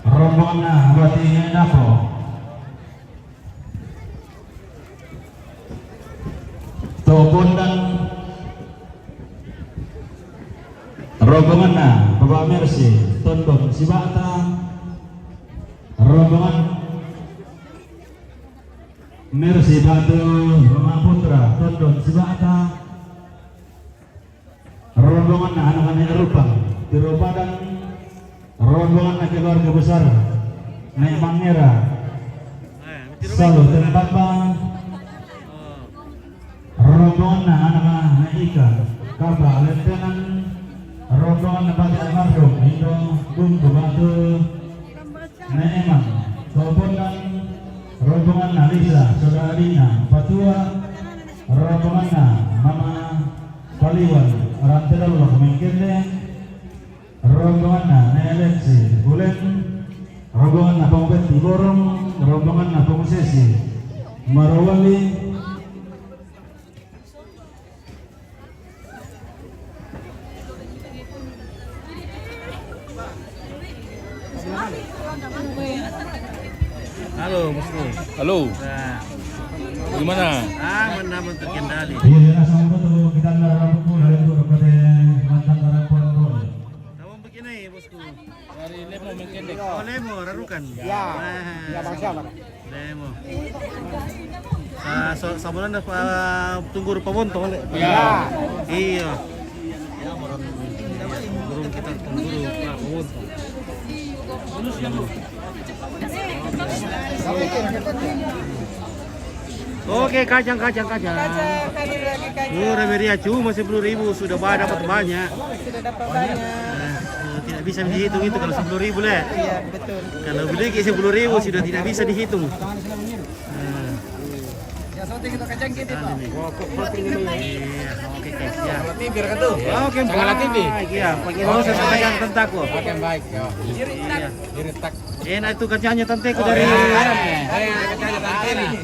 rombongan Bati Dapo. To Bondan, rombongan Bapak Mercy, Tondon Sibata, rombongan Mercy Batu, Roma Putra, Tondon Sibata. Rombongan anak-anak Rupang, Tiro Padang, rombongan keluarga besar Nek Mangera, Salut tempat ba rombongan anak Ika, Kaba Lentenan, rombongan Bati almarhum Indo Bumbu Batu Neeman, Sopongan, rombongan Lisa, saudara Dina, Patua, rombongan Mama Paliwan, Rantelolo Mengkende, rombongan Nelesi Bulen, rombongan Pong Beti Borong, rombongan Pong Sesi Marowali. Halo, Bosku. Halo. Nah. Bagaimana? Aman, aman, terkendali. Iya, dia langsung foto kita nggak rambut pun dari itu kepada mantan karyawan tuh. Kamu begini, Bosku. Dari Lemo Mengkendek. Oh, Lemo, Rarukan. Ya. Nah. Ya, Bang, siapa? Lemo. Ah, so, sabulan dah, ah, tunggu rupa bonto, le. Ya. Iya. Guru kita tunggu rupa bonto. Oke, kacang, kacang, kacang. Kacang, kacang lagi, kacang. Murah meriah, cuma sepuluh ribu sudah ba-, dapat banyak. Sudah dapat banyak. Eh, eh, tidak bisa dihitung itu kalau sepuluh ribu, le. Iya, betul. Kalau beli ke sepuluh ribu sudah tidak bisa dihitung. Eh. Iya, oke, oke, siap. Oke, baik. Iya, pakai mau saya sampaikan tentang aku. Oke, baik. Iya. Enak itu kacangnya tanteku dari, dari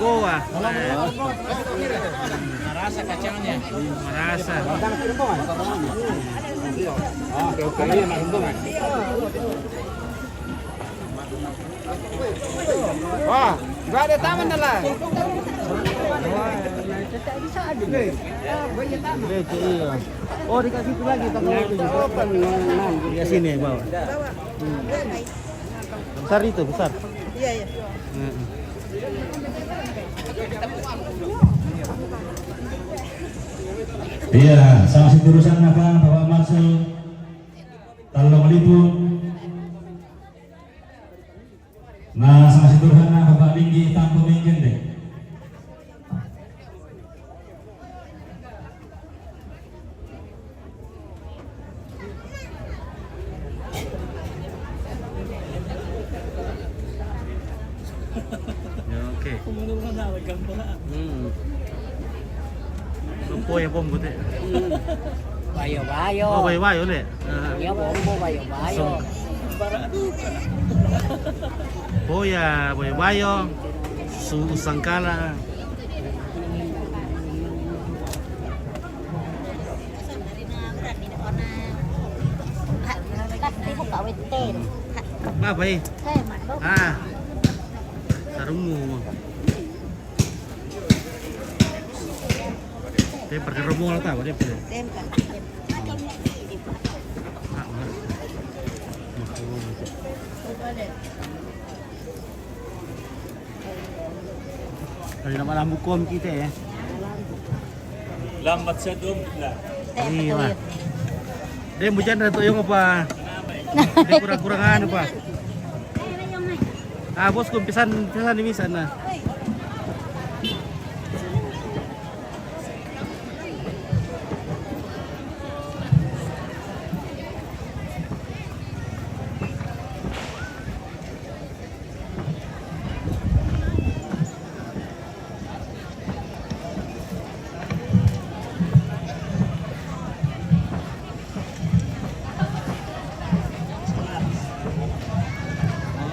Goa. Merasa kacangnya. Merasa. Wah, nggak ada taman dah lah. Iya. Oh, dikasih itu lagi, tambah lagi. Ya, sini, bawah. Besar itu, besar. Iya, iya. Heeh. Iya, sanksi terusan apa, Bapak Marcel? Tolong lipu. Nah, sanksi terusan apa, Bapak Linggi, tanpa mungkin deh. Ya, oke. Hmm. Apa ya, Bom, kote? Hmm. Bayo-bayo. Oh, bayo-bayo, le. Ah. Ya, Bom, bayo-bayo. So. Oh ya, bayo-bayo. Su-, usangkala. Apa, eh? Ah, sarungmu. Dia pakai rombongan atau apa dia? Ah, ah. Kalau nak malam bukom kita ya. Lambat sedum lah. Iya, Mak. Dia hujan dah tu yang apa? Dia kurang-kurang anu, Pak. Ah, bosku, pesan, pesan di sana.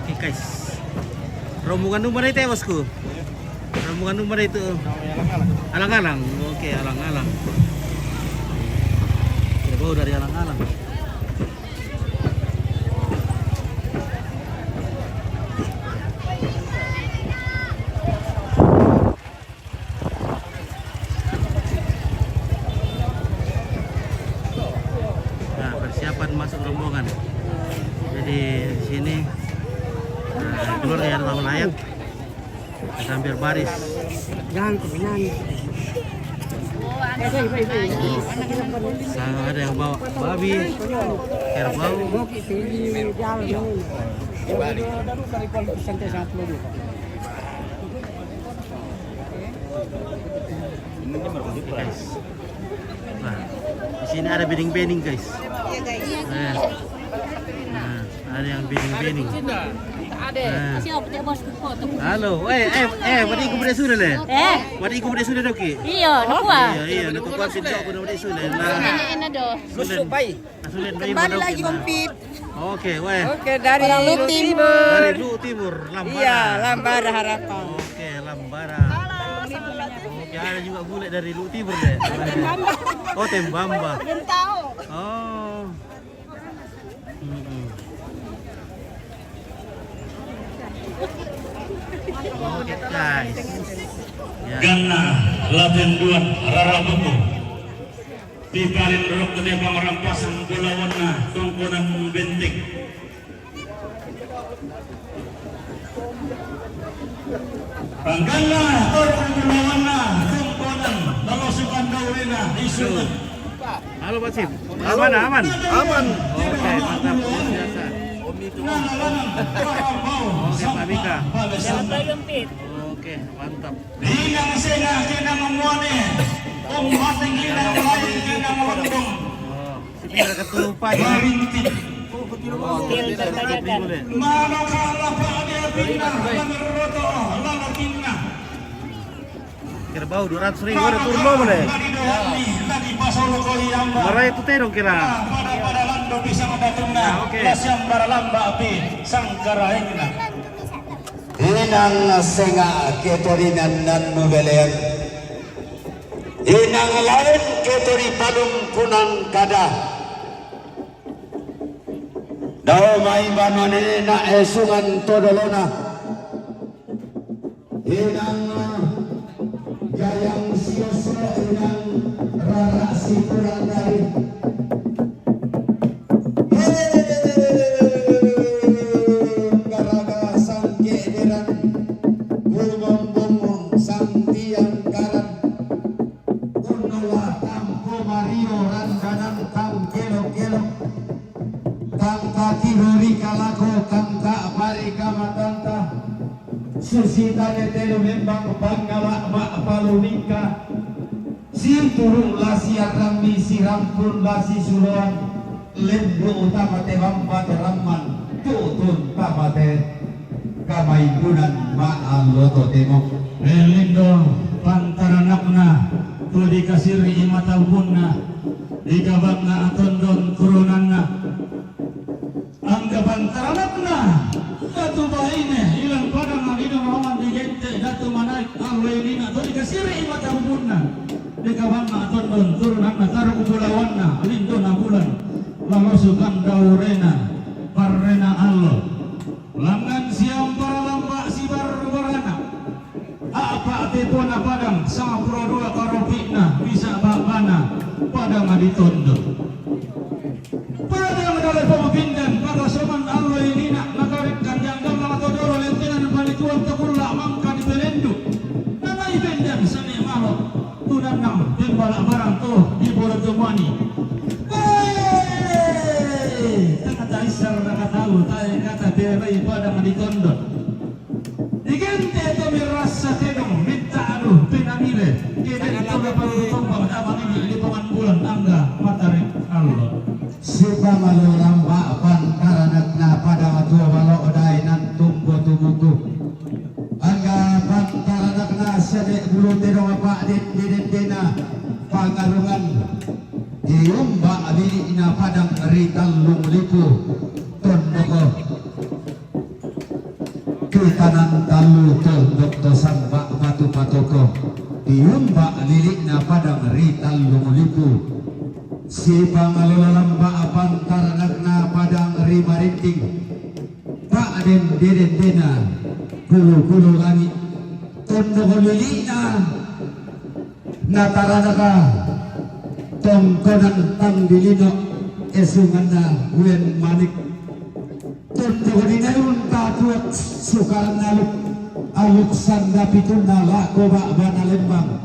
Oke, guys. Rombongan mana itu ya, bosku? Rombongan mana itu? Alang-alang. Oke, alang-alang. Kita bawa dari alang-alang. Nah, persiapan masuk rombongan. Jadi, sini, nah, keluar ya, tamu layak. Hampir baris. Jangan, jangan. Nah, ada yang bawa babi, kerbau. Nah, di sini ada bening-bening, guys. Nah, nah, ada yang bening-bening. Nah. Halo, eh, eh, eh, wadi ku bude sudah le. Eh, wadi ku bude sudah doki. Iya, iya, iya, nak kuat sih, aku udah sudah. Nah, ini, ini do. Sudah. Sudah. Kembali lagi, Om Pit. Oke, weh. Oke, dari Lu Timur. Dari Lu Timur, Lambara. Iya, Lambara Harapan. Oke, Lambara. Oke, ada juga bule dari Lu Timur deh. Oh, Tembamba. Belum tahu. Oh. Mm-mm. Oke, guys. Ya. Ganna, laten duan, rarabuku. Pipalin rok ne pamarampasan bulawanna tongkonan bentik. Pangganna torong bulawanna tongkonan lalosukan daurena isungan. Halo, Pak Sim. Aman, aman. Aman. Oke, mantap. Luar biasa. Oke, Pak Bika. Oke, mantap. Inang senga kena memuane, om mating inang lain kena melondong. Oh, si Bika ketupa ya. Marintik. Mano kala pade pinna lalu roto lalu pinna. Kerbau dua ratus ribu ada turun mau mana? Mara itu tedong kira. Pada pada lando bisa mendatunna. Oke. Lasiam baralamba api sangkaraengna. Inang senga ketorinan nan mubelean. Inang lain ketori palungkunan kada. Dao mai banone na esungan todolona. Inang gayang sioso inang rara sipuran dari. Karaga sangke diran, bungong-bungong sang tiang karan, unowa tampo mario randanan tang kelok-kelok, tang kakirori kalako tang tak bari kamatanta, susi tane telu lembang pangala mak palumingka. Siturung lasi arami sirampun lasi suloan, lendu utama te bamba te ramman, tutun tama te kamaimbunan ma'allo totemo. Lindo pantaranakna tu dikasiri mata ubunna, di gabangna atondon turunanna. Angga pantaranakna, Datu Baine, ilang padang lino maman digente, Datu Manaik, allo inina, to dikasiri mata ubunna. Dekabanna tondon, turunanna, taru bulawanna, lindona bulan. Lalosukan daurena, parrena allo. Langan siampara lamba sibar barana. Apa tepona padang, sapura dua karopi'na, bisa babana, padang ditondon. Padang dale pamapindan, pada soman allo inina, nakarekkan yang gamma to doro lentenan panituan to kulla mangka dipelendu. Nanai bendan sane malo, tunannang pembala barang to di bolo jomani. Hei! Tengah taisar nakatau, tae kata terai padang ditondon. Digente to mirasa tedong, minta aduh, pinamile, kede to dapat tombang damang ini di pangan bulan angga matarik allo. Sipangalo lamba pantaranakna pada matua balo dainan tumbo tubuku. Angga pantaranakna sede bulu tedong apa den deden dena pangarungan. Diumba bilikna padang ri tallung lipu tondoko. Kitanan tallu tondok to samba batu patoko. Diumba lilikna padang ri tallung lipu. Sipangalola lamba pantaranakna padang ri marinting. Pak den deden dena kulu-kulu langit. Tondoko lilikna Nataranaka tongkonan tang dilino esunganna Wen Manik. Tondoko dineun tatuak sukarna aluk, aluk sanda pitunna lako ba'bana lembang.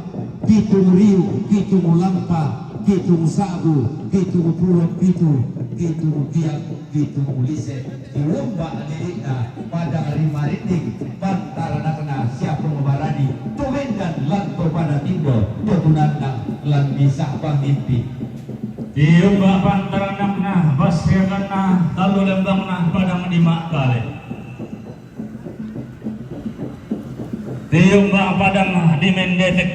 Pitung riu, pitung lampa, pitung sa'bu, pitung pulo pitu, pitung tiang, pitung lise. Tiumba' lili'na padang ri Marinding, pantaranakna Siapung Barani, to bendan lan to pada tindo, to tunannang lan misa' pangngimpi. Tiumba' pantaranakna, bassiakanna tallu lembangna padang di Ma'kale. Tiumba' padang di Mendetek.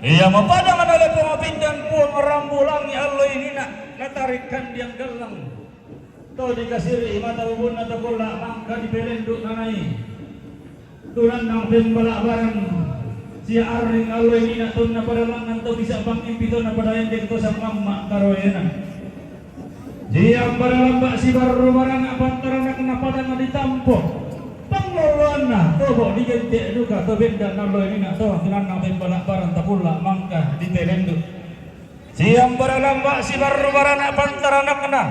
Iamo padang nalepo mapindan Puang Rambu Langi' allo inina, natarik kandiang gellang. To dikasiri' mata bubunna to kulla' mangka dipelendu' nanai. Tunannang pembala'baran sia arring allo inina tonna pada langngan to bisa' pangngimpi tonna pada endek to samamma' karoena. Siambara lamba' sibarru barana' pantaranakna padang ditampo. Pangloloanna tobo' digente' duka to bendan allo inina to tunannang pembala'baran to kulla' mangka dipelendu'. Siambara lamba' sibarru barana' pantaranakna,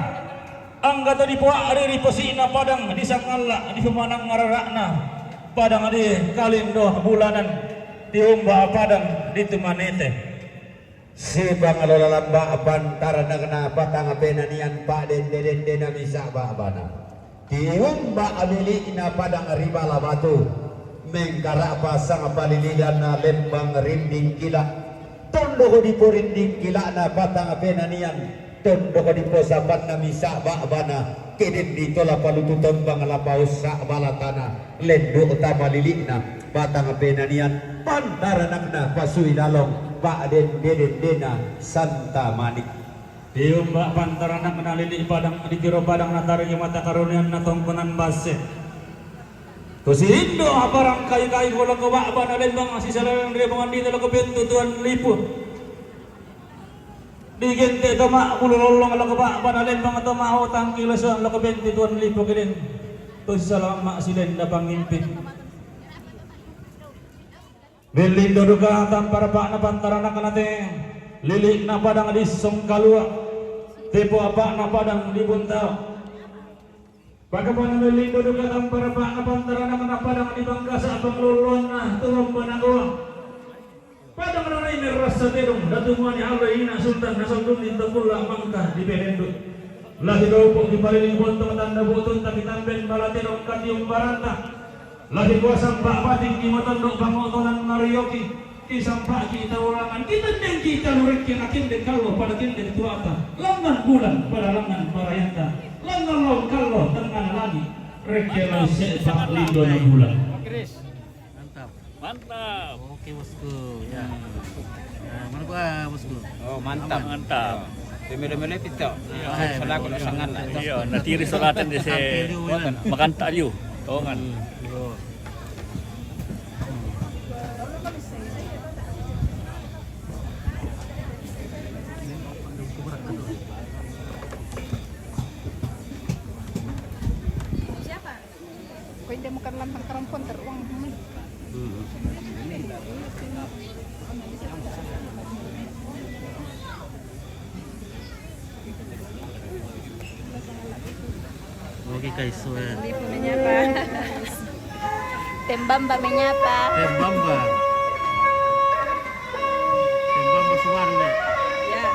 angga to dipoa'ri ri posi'na padang disangalla' dipomanang arara'na padang di Kalindo Bulanan, tiumba' padang di Tumanete. Sipangalola lamba' pantaranakna patang penanian pa'dende-dendena misa' ba'bana. Tiumba' lili'na padang ri Bala Batu, mengkara'pa sangpalilidanna lembang rinding kila'. Tondok diporinding kila'na patang penanian, tondok diposapanna misa' ba'bana, kedeng ditola palutu tombang la paussa' bala tana, lendu' tama lili'na patang penanian, pantaranakna pasui lalong, pa'dende-dendena Santa Manik. Tiumba' pantaranakna lili' padang, ditiro padang natariki mata karunianna tongkonan basse. To si'indo' aparang kayu-kayu lako ba'bana lembang sisalaleng ri bongan dito lako pentu Tuan Lipu. Digente' to ma'bulu lollong lako ba'bana lembang to ma'otang kilosoan lako pentu Tuan Lipu kedeng to sisalamma' silenda pangngimpi. Mellindo duka tampa rapa'na pantaranakna te lili'na padang di Songkalua', tepo apa'na padang di Buntao. Pakapana mellindo duka tampa rapa'na pantaranakna padang di Bangkasa' pangloloanna tu Lomba Nagoa. Padang nanai merrassa tedong, datu muane allo ina Sultan nasondunni to kulla' mangka dipelendu'. La sidoupo' kipaliling bontong tanda bu'tunta kitamben bala tedong katiumbaranta. La dikuasampa' patingki matondo' pangotonan marioki, kisampa'ki tau langan, kitendengki tau rekke nakende kallo pada kende tuata, langngan bulan pada langngan parayanta, langngan laung kallo tengngana langi', rekke lao se'pa' lindona bulan. Mantap. Mantap. Oke, Bosku. Ya. Nah, mana gua, Bosku? Oh, mantap. Mantap. Melo-melo pito. Iya. Selaku pasangan lah. Iya, natiri solatan di se makanta liu. Tongan. Siapa? Kau yang dia makan lantang karampuan teruang. Hmm. Oke, guys, so, eh. Lipo menyapa. Tembamba menyapa. Tembamba. Tembamba suara, ya. Ya.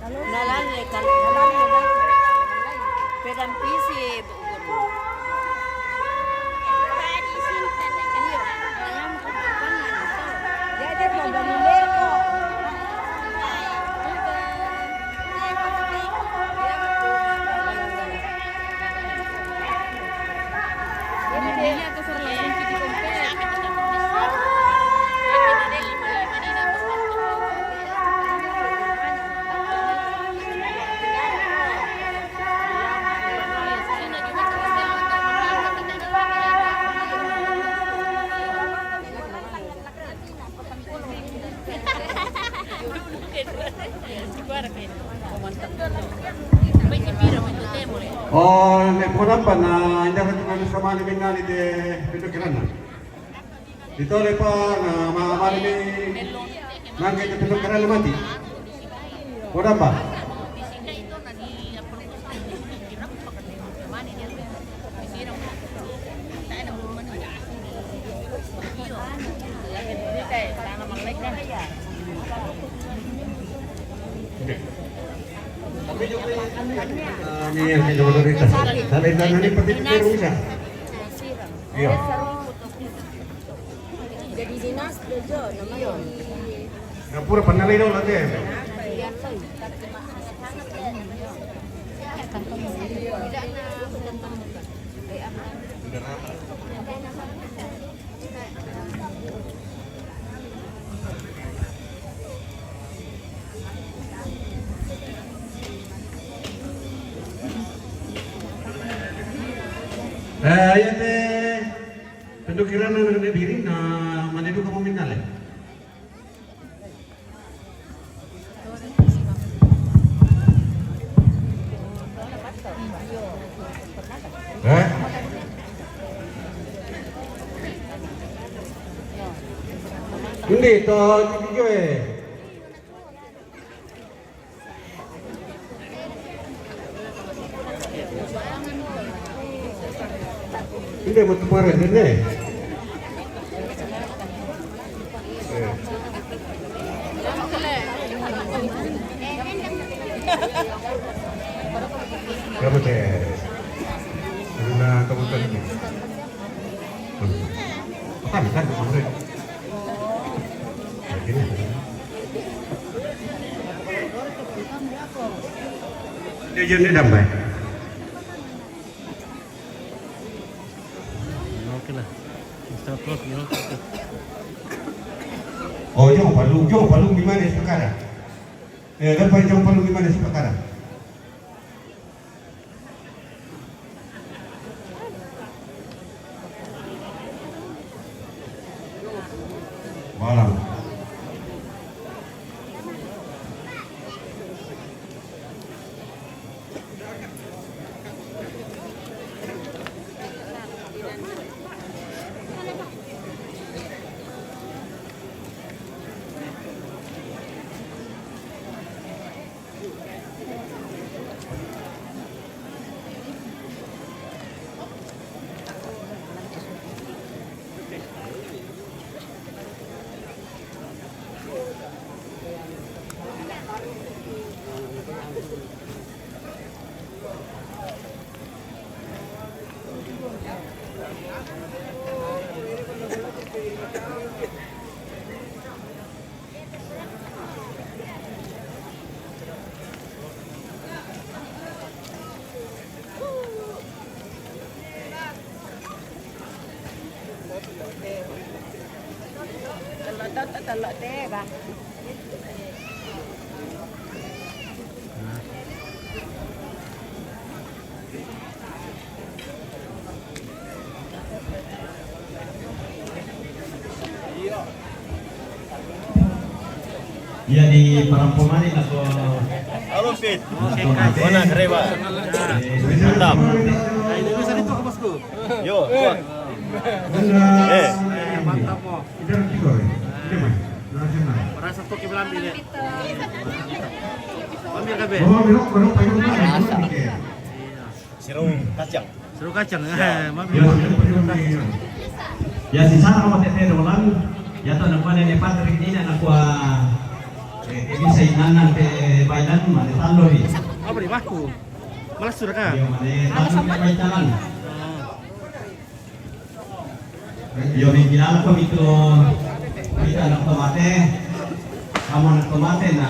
Nalalle, kal-, nalalle, dah. Pedang pisi, Bu Guru. Iya, ayam kepangan. Ya, dia mau beli leko. Ini dia tuh, suruh langsung cuci komplit. Oh, ne, podampa na inda ratu na samani minani de Pintu Kirana. Ditole pa na ma-, mani mi nangke te Pintu Kirana mati. Podampa. Ini yang kita otorita. Kalau itu nanti pati terus ya. Iya. Jadi dinas dojo namanya. Nggak pura pernah lihat lah deh. Eh, iya te. Pintu Kirana na diri na mani duka mo minale. Eh? Hindi, to, hindi ko eh. Ini mau kemarin ini. Eh. Kamu teh. Karena kamu kan. Bukan, bukan, bukan. Dia jangan dendam, Bay. Oke lah. Mister Prof, ya, oke. Oh, jong palung, jong palung di mana sekarang? Eh, dapat jong palung di mana sekarang? Malam. Iya, di Parang Pomani lah ko. Halo, Pit. Oke, Kak. Mana kereba? Mantap. Nah, ini bisa ditu, Bosku. Yo, kuat. Eh. Mantap, Bos. Merasa tuh kiblan, Pit. Ambil, Kak, Be. Siro kacang. Siro kacang. Ya. Ya, si sana mau tete dolan. Ya, tuh, anak mana ni Patrick ini, anak gua. Eh, eh, bisa inanan ke bailan, mana talo ni. Apa di baku? Malas sudah, Kak? Iya, mana talo ke bailan. Yo, mi kilala ko mi tu, mi tu anak tomate. Kamu anak tomate na